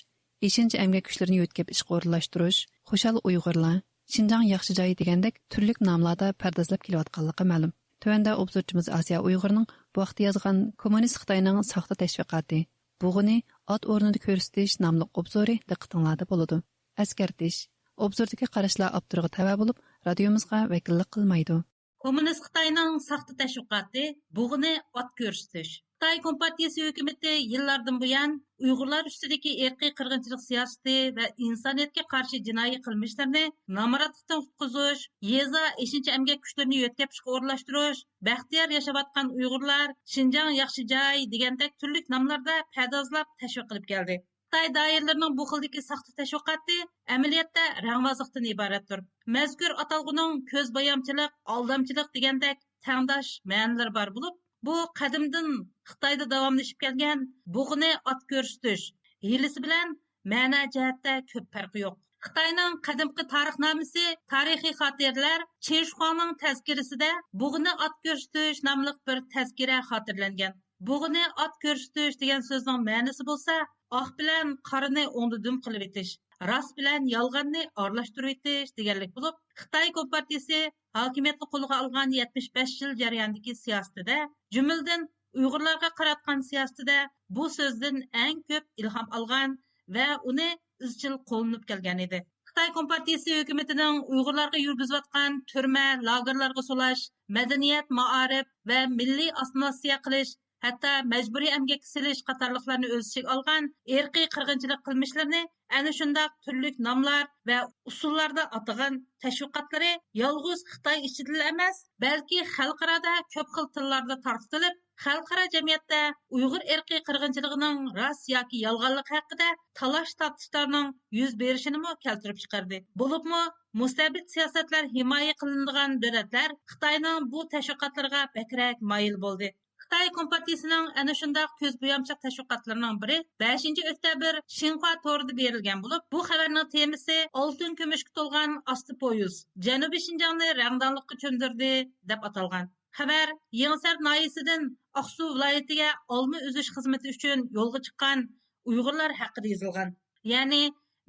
ئېشىنچا ئەمگەك كۈچلىرىنى يۆتكەپ ئىشقا ئورۇنلاشتۇرۇش، خۇشال ئۇيغۇرلار، شىنجاڭ ياخشى جاي دېگەندەك تۈرلۈك ناملاردا پەردازلاپ كېلىۋاتقانلىقى مەلۇم. تۆۋەندە ئوبزورچىمىز ئاسىيا ئۇيغۇرنىڭ بۇ ھەقتە يازغان كوممۇنىست خىتاينىڭ ساختا تەشۋىقاتى، بۇغىنى ئات ئورنىدا كۆرسىتىش ناملىق ئوبزورى دىققىتىڭلاردا بولىدۇ. ئەسكەرتىش، ئوبزوردىكى قاراشلار ئاپتورغا تەۋە بولۇپ، رادىيومىزغا ۋەكىللىك قىلمايدۇ. كوممۇنىست خىتاينىڭ ساختا تەشۋىقاتى، بۇغىنى ئات كۆرسىتىش. خىتاي كومپارتىيىسى ھۆكۈمىتى يىللاردىن بۇيان ئۇيغۇرلار ئۈستىدىكى ئىرقىي قىرغىنچىلىق سىياسىتى ۋە ئىنسانىيەتكە قارشى جىنايى قىلمىشلىرىنى نامراتلىقتىن قۇتقۇزۇش، يېزا، ئېشىنچا ئەمگەك كۈچلىرىنى يۆتكەپ ئىشقا ئورۇنلاشتۇرۇش، بەختىيار ياشاۋاتقان ئۇيغۇرلار، شىنجاڭ ياخشى جاي دېگەندەك تۈرلۈك ناملاردا پەردازلاپ تەشۋىق قىلىپ كەلدى. خىتاي دائىرىلىرىنىڭ بۇ خىلدىكى ساختا تەشۋىقاتى ئەمەلىيەتتە رەڭۋازلىقتىن ئىبارەتتۇر. مەزكۇر ئاتالغۇنىڭ كۆز بويامچىلىق، ئالدامچىلىق دېگەندەك تەڭداش مەنىلىرى بار بولۇپ، بۇ قەدىمدىن خىتايدا داۋاملىشىپ كەلگەن بۇغىنى ئات كۆرسىتىش ھىيلىسى بىلەن مەنە جەھەتتە كۆپ پەرقى يوق. خىتاينىڭ قەدىمكى تارىخنامىسى، تارىخىي خاتىرىلەر، چىن شۇخۇاڭنىڭ تەزكىرىسىدە بۇغىنى ئات كۆرسىتىش ناملىق بىر تەزكىرە خاتىرىلەنگەن. بۇغىنى ئات كۆرسىتىش دېگەن سۆزنىڭ مەنىسى بولسا، ئاق بىلەن قارىنى ئوڭدا دۈم قىلىۋېتىش، راست بىلەن يالغاننى ئارىلاشتۇرۇۋېتىش دېگەنلىك بولۇپ، خىتاي كومپارتىيىسى ھاكىمىيەتنى قولغا ئالغان يەتمىش بەش يىل جەريانىدىكى سىياسىتىدە، جۈملىدىن ئۇيغۇرلارغا قاراتقان سىياسىتىدە بۇ سۆزدىن ئەڭ كۆپ ئىلھام ئالغان ۋە ئۇنى ئىزچىل قوللىنىپ كەلگەن ئىدى. خىتاي كومپارتىيىسى ھۆكۈمىتىنىڭ ئۇيغۇرلارغا يۈرگۈزۈۋاتقان تۈرمە، لاگېرلارغا سولاش، مەدەنىيەت، مائارىپ ۋە مىللىي ئاسسىمىلياتسىيە قىلىش، ھەتتا مەجبۇرىي ئەمگەككە سېلىش قاتارلىقلارنى ئۆز ئىچىگە ئالغان ئىرقىي قىرغىنچىلىق قىلمىشلىرىنى ئەنە شۇنداق تۈرلۈك ناملار ۋە ئۇسۇللاردا ئاتىغان تەشۋىقاتلىرى يالغۇز خىتاي ئىچىدىلا ئەمەس، بەلكى خەلقئارادا كۆپ خىل تىللاردا تارقىتىلىپ، خەلقئارا جەمئىيەتتە ئۇيغۇر ئىرقىي قىرغىنچىلىقىنىڭ راست ياكى يالغانلىقى ھەققىدە تالاش-تارتىشلارنىڭ يۈز بېرىشىنىمۇ كەلتۈرۈپ چىقاردى. بولۇپمۇ مۇستەبىت سىياسەتلەر ھىمايە قىلىنىدىغان دۆلەتلەر خىتاينىڭ بۇ تەشۋىقاتلىرىغا بەكرەك مايىل بولدى. خىتاي كومپارتىيىسىنىڭ ئەنە شۇنداق كۆز بويامچاق تەشۋىقاتلىرىنىڭ بىرى بەشىنچى ئۆكتەبىر شىنخۇا تورىدا بېرىلگەن بولۇپ، بۇ خەۋەرنىڭ تېمىسى «ئالتۇن كۈمۈشكە تولغان ئاستا پويىز جەنۇبىي شىنجاڭنى رەڭدانلىققا چۆمدۈردى» دەپ ئاتالغان. خەۋەر يېڭىسار ناھىيەسىدىن ئاقسۇ ۋىلايىتىگە ئالما ئۈزۈش خىزمىتى ئۈچۈن يولغا چىققان ئۇيغۇرلار ھەققىدە يېزىلغان. يەنى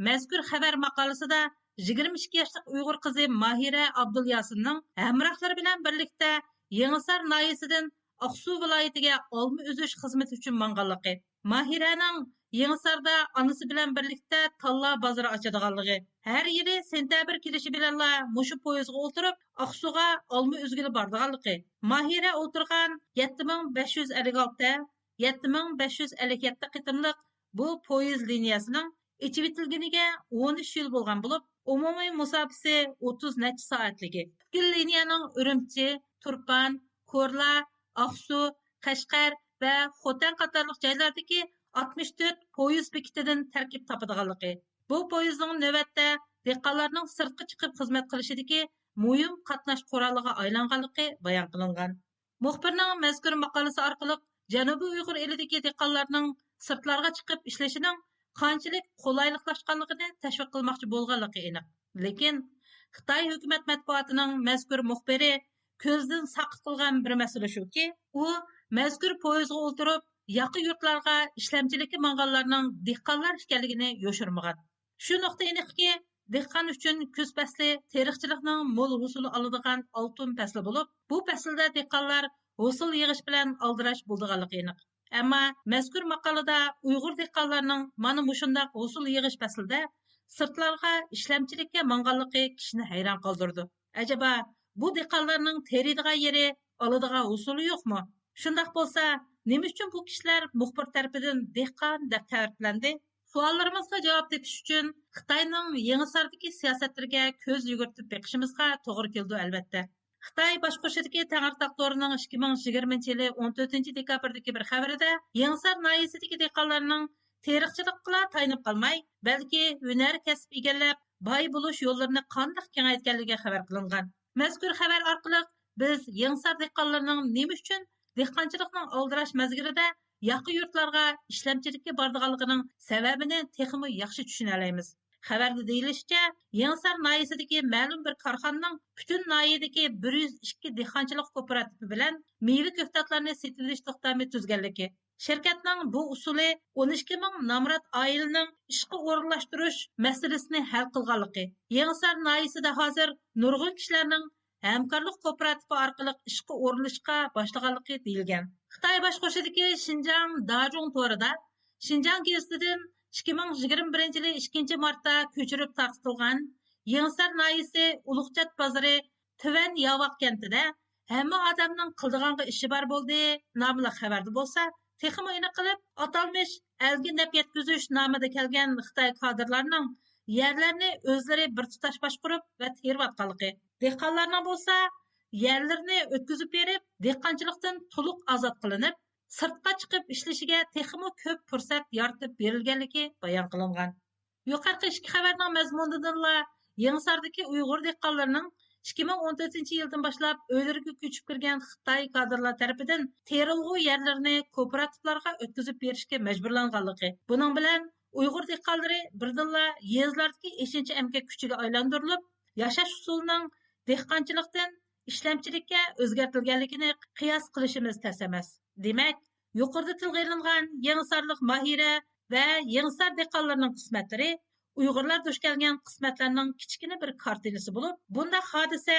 مەزكۇر خەۋەر ماقالىسىدا يىگىرمە ئىككى ياشلىق ئۇيغۇر قىزى ماھىرە ئابدۇلياسىننىڭ ھەمراھلىرى بىلەن بىرلىكتە يېڭىسار ناھىيەسىدىن ئاقسۇ ۋىلايىتىگە ئالما ئۈزۈش خىزمىتى ئۈچۈن ماڭغانلىقى، ماھىرەنىڭ يېڭىساردا ئانىسى بىلەن بىرلىكتە تاللا بازىرى ئاچىدىغانلىقى، ھەر يىلى سېنتەبىر كېلىشى بىلەنلا مۇشۇ پويىزغا ئولتۇرۇپ ئاقسۇغا ئالما ئۈزگىلى بارىدىغانلىقى، ماھىرە ئولتۇرغان يەتتە مىڭ بەش يۈز ئەللىك ئالتە، يەتتە مىڭ بەش يۈز ئەللىك يەتتە قېتىملىق بۇ پويىز لىنىيەسىنىڭ ئېچىۋېتىلگىنىگە ئون ئۈچ يىل بولغان بولۇپ، ئومۇمىي مۇساپىسى ئوتتۇز نەچچە سائەتلىكى. پۈتكۈل لىنىيەنىڭ ئۈرۈمچى، تۇرپان، كورلا، ئاقسۇ، قەشقەر ۋە خوتەن قاتارلىق جايلاردىكى ئاتمىش تۆت پويىز بېكىتىدىن تەركىب تاپىدىغانلىقى، بۇ پويىزنىڭ نۆۋەتتە دېھقانلارنىڭ سىرتقا چىقىپ خىزمەت قىلىشىدىكى مۇھىم قاتناش قورالىغا ئايلانغانلىقى بايان قىلىنغان. مۇخبىرنىڭ مەزكۇر ماقالىسى ئارقىلىق جەنۇبىي ئۇيغۇر ئېلىدىكى دېھقانلارنىڭ سىرتلارغا چىقىپ ئىشلىشىنىڭ قانچىلىك قولايلىقلاشقانلىقىنى تەشۋىق قىلماقچى بولغانلىقى ئېنىق. لېكىن خىتاي ھۆكۈمەت مەتبۇئاتىنىڭ مەزكۇر مۇخبىرى كۆزدىن ساقىت قىلغان بىر مەسىلە شۇكى، ئۇ مەزكۇر پويىزغا ئولتۇرۇپ، ياقا يۇرتلارغا ئىشلەمچىلىككە ماڭغانلارنىڭ دېھقانلار ئىكەنلىكىنى يوشۇرمىغان. شۇ نۇقتا ئېنىقكى، دېھقان ئۈچۈن كۈز پەسلى تېرىقچىلىقنىڭ مول ھوسۇل ئالىدىغان ئالتۇن پەسلى بولۇپ، بۇ پەسىلدە دېھقانلار ھوسۇل يىغىش بىلەن ئالدىراش بولىدىغانلىقى ئېنىق. ئەمما مەزكۇر ماقالىدا ئۇيغۇر دېھقانلارنىڭ مانا مۇشۇنداق ھوسۇل يىغىش پەسلىدە سىرتلارغا ئىشلەمچىلىككە ماڭغانلىقى كىشىنى ھەيران قالدۇرىدۇ. ئەجەبا، بۇ دېھقانلارنىڭ تېرىيدىغان يېرى، ئالىدىغان ھوسۇلى يوقمۇ؟ شۇنداق بولسا، نېمە ئۈچۈن بۇ كىشىلەر مۇخبىر تەرىپىدىن دېھقان دەپ تەرىپلەندى؟ سوئاللىرىمىزغا جاۋاب تېپىش ئۈچۈن خىتاينىڭ يېڭىساردىكى سىياسەتلىرىگە كۆز يۈگۈرتۈپ بېقىشىمىزغا توغرا كېلىدۇ، ئەلۋەتتە. خىتاي باشقۇرۇشىدىكى تەڭرىتاغ تورىنىڭ ئىككى مىڭ يىگىرمىنچى يىلى ئون تۆتىنچى دېكابىردىكى بىر خەۋىرىدە يېڭىسار ناھىيەسىدىكى دېھقانلارنىڭ تېرىقچىلىققىلا تايىنىپ قالماي، بەلكى ھۈنەر كەسىپ ئىگىلەپ، باي بولۇش يوللىرىنى قانداق كېڭەيتكەنلىكى خەۋەر قىلىنغان. مەزكۇر خەۋەر ئارقىلىق بىز يېڭىسار دېھقانلىرىنىڭ نېمە ئۈچۈن دېھقانچىلىقنىڭ ئالدىراش مەزگىلىدە ياقا يۇرتلارغا ئىشلەمچىلىككە بارىدىغانلىقىنىڭ سەۋەبىنى تېخىمۇ ياخشى چۈشىنەلەيمىز. خەۋەردە دېيىلىشىچە، يېڭىسار ناھىيەسىدىكى مەلۇم بىر كارخانىنىڭ پۈتۈن ناھىيەدىكى بىر يۈز ئىككى دېھقانچىلىق كوپىراتىپى بىلەن مېۋە كۆكتاتلارنى سېتىۋېلىش توختامى تۈزگەنلىكى، شىركەتنىڭ بۇ ئۇسۇلى ئون ئىككى مىڭ نامرات ئائىلىنىڭ ئىشقا ئورۇنلاشتۇرۇش مەسىلىسىنى ھەل قىلغانلىقى، يېڭىسار ناھىيەسىدە ھازىر نۇرغۇن كىشىلەرنىڭ ھەمكارلىق كوپىراتىپى ئارقىلىق ئىشقا ئورۇنلىشىشقا باشلىغانلىقى دېيىلگەن. خىتاي باشقۇرۇشىدىكى شىنجاڭ داجۇڭ تورىدا شىنجاڭ گېزىتىدىن ئىككى مىڭ يىگىرمە بىرىنچى يىلى ئىككىنچى مارتتا كۆچۈرۈپ تارقىتىلغان يېڭىسار ناھىيەسى ئۇلۇغچات بازىرى تۆۋەن ياۋاق كەنتىدە «ھەممە ئادەمنىڭ قىلىدىغانغا ئىشى بار بولدى» ناملىق خەۋەردە بولسا، تېخىمۇ ئېنىق قىلىپ، ئاتالمىش «ئەلگە نەپ يەتكۈزۈش» نامىدا كەلگەن خىتاي كادىرلارنىڭ يەرلەرنى ئۆزلىرى بىر تۇتاش باشقۇرۇپ ۋە تېرىۋاتقانلىقى، دېھقانلارنىڭ بولسا يەرلىرىنى ئۆتكۈزۈپ بېرىپ، دېھقانچىلىقتىن تولۇق ئازاد قىلىنىپ، سىرتقا چىقىپ ئىشلىشىگە تېخىمۇ كۆپ پۇرسەت يارىتىپ بېرىلگەنلىكى بايان قىلىنغان. يۇقىرىقى ئىككى خەۋەرنىڭ مەزمۇنىدىنلا يېڭىساردىكى ئۇيغۇر دېھقانلىرىنىڭ ئىككى مىڭ ئون تۆتىنچى يىلدىن باشلاپ ئۆيلىرىگە كۆچۈپ كىرگەن خىتاي كادىرلار تەرىپىدىن تېرىلغۇ يەرلىرىنى كوپىراتىپلارغا ئۆتكۈزۈپ بېرىشكە مەجبۇرلانغانلىقى، بۇنىڭ بىلەن ئۇيغۇر دېھقانلىرى بىردىنلا يېزىلاردىكى ئېشىنچا ئەمگەك كۈچىگە ئايلاندۇرۇلۇپ، ياشاش ئۇسۇلىنىڭ دېھقانچىلىقتىن ئىشلەمچىلىككە ئۆزگەرتىلگەنلىكىنى قىياس قىلىشىمىز تەس ئەمەس. دېمەك، يۇقىرىدا تىلغا ئېلىنغان يېڭىسارلىق ماھىرە ۋە يېڭىسار دېھقانلىرىنىڭ قىسمەتلىرى ئۇيغۇرلار دۇچ كەلگەن قىسمەتلەرنىڭ كىچىككىنە بىر كارتىنىسى بولۇپ، بۇنداق ھادىسە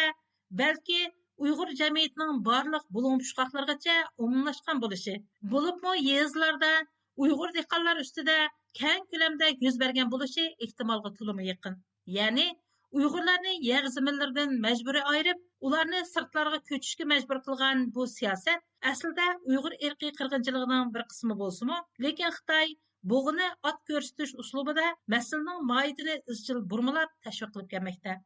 بەلكى ئۇيغۇر جەمئىيىتىنىڭ بارلىق بۇلۇڭ-پۇچقاقلىرىغىچە ئومۇملاشقان بولۇشى، بولۇپمۇ يېزىلاردا ئۇيغۇر دېھقانلار ئۈستىدە كەڭ كۆلەمدە يۈز بەرگەن بولۇشى ئېھتىمالغا تولىمۇ يېقىن. يەنى ئۇيغۇرلارنى يەر زېمىنلىرىدىن مەجبۇرىي ئايرىپ، ئۇلارنى سىرتلارغا كۆچۈشكە مەجبۇر قىلغان بۇ سىياسەت ئەسلىدە ئۇيغۇر ئىرقىي قىرغىنچىلىقىنىڭ بىر قىسمى بولسىمۇ، لېكىن خىتاي بۇغىنى ئات كۆرسىتىش ئۇسلۇبىدا مەسىلىنىڭ ماھىيىتىنى ئىزچىل بۇرمىلاپ تەشۋىق قىلىپ كەلمەكتە.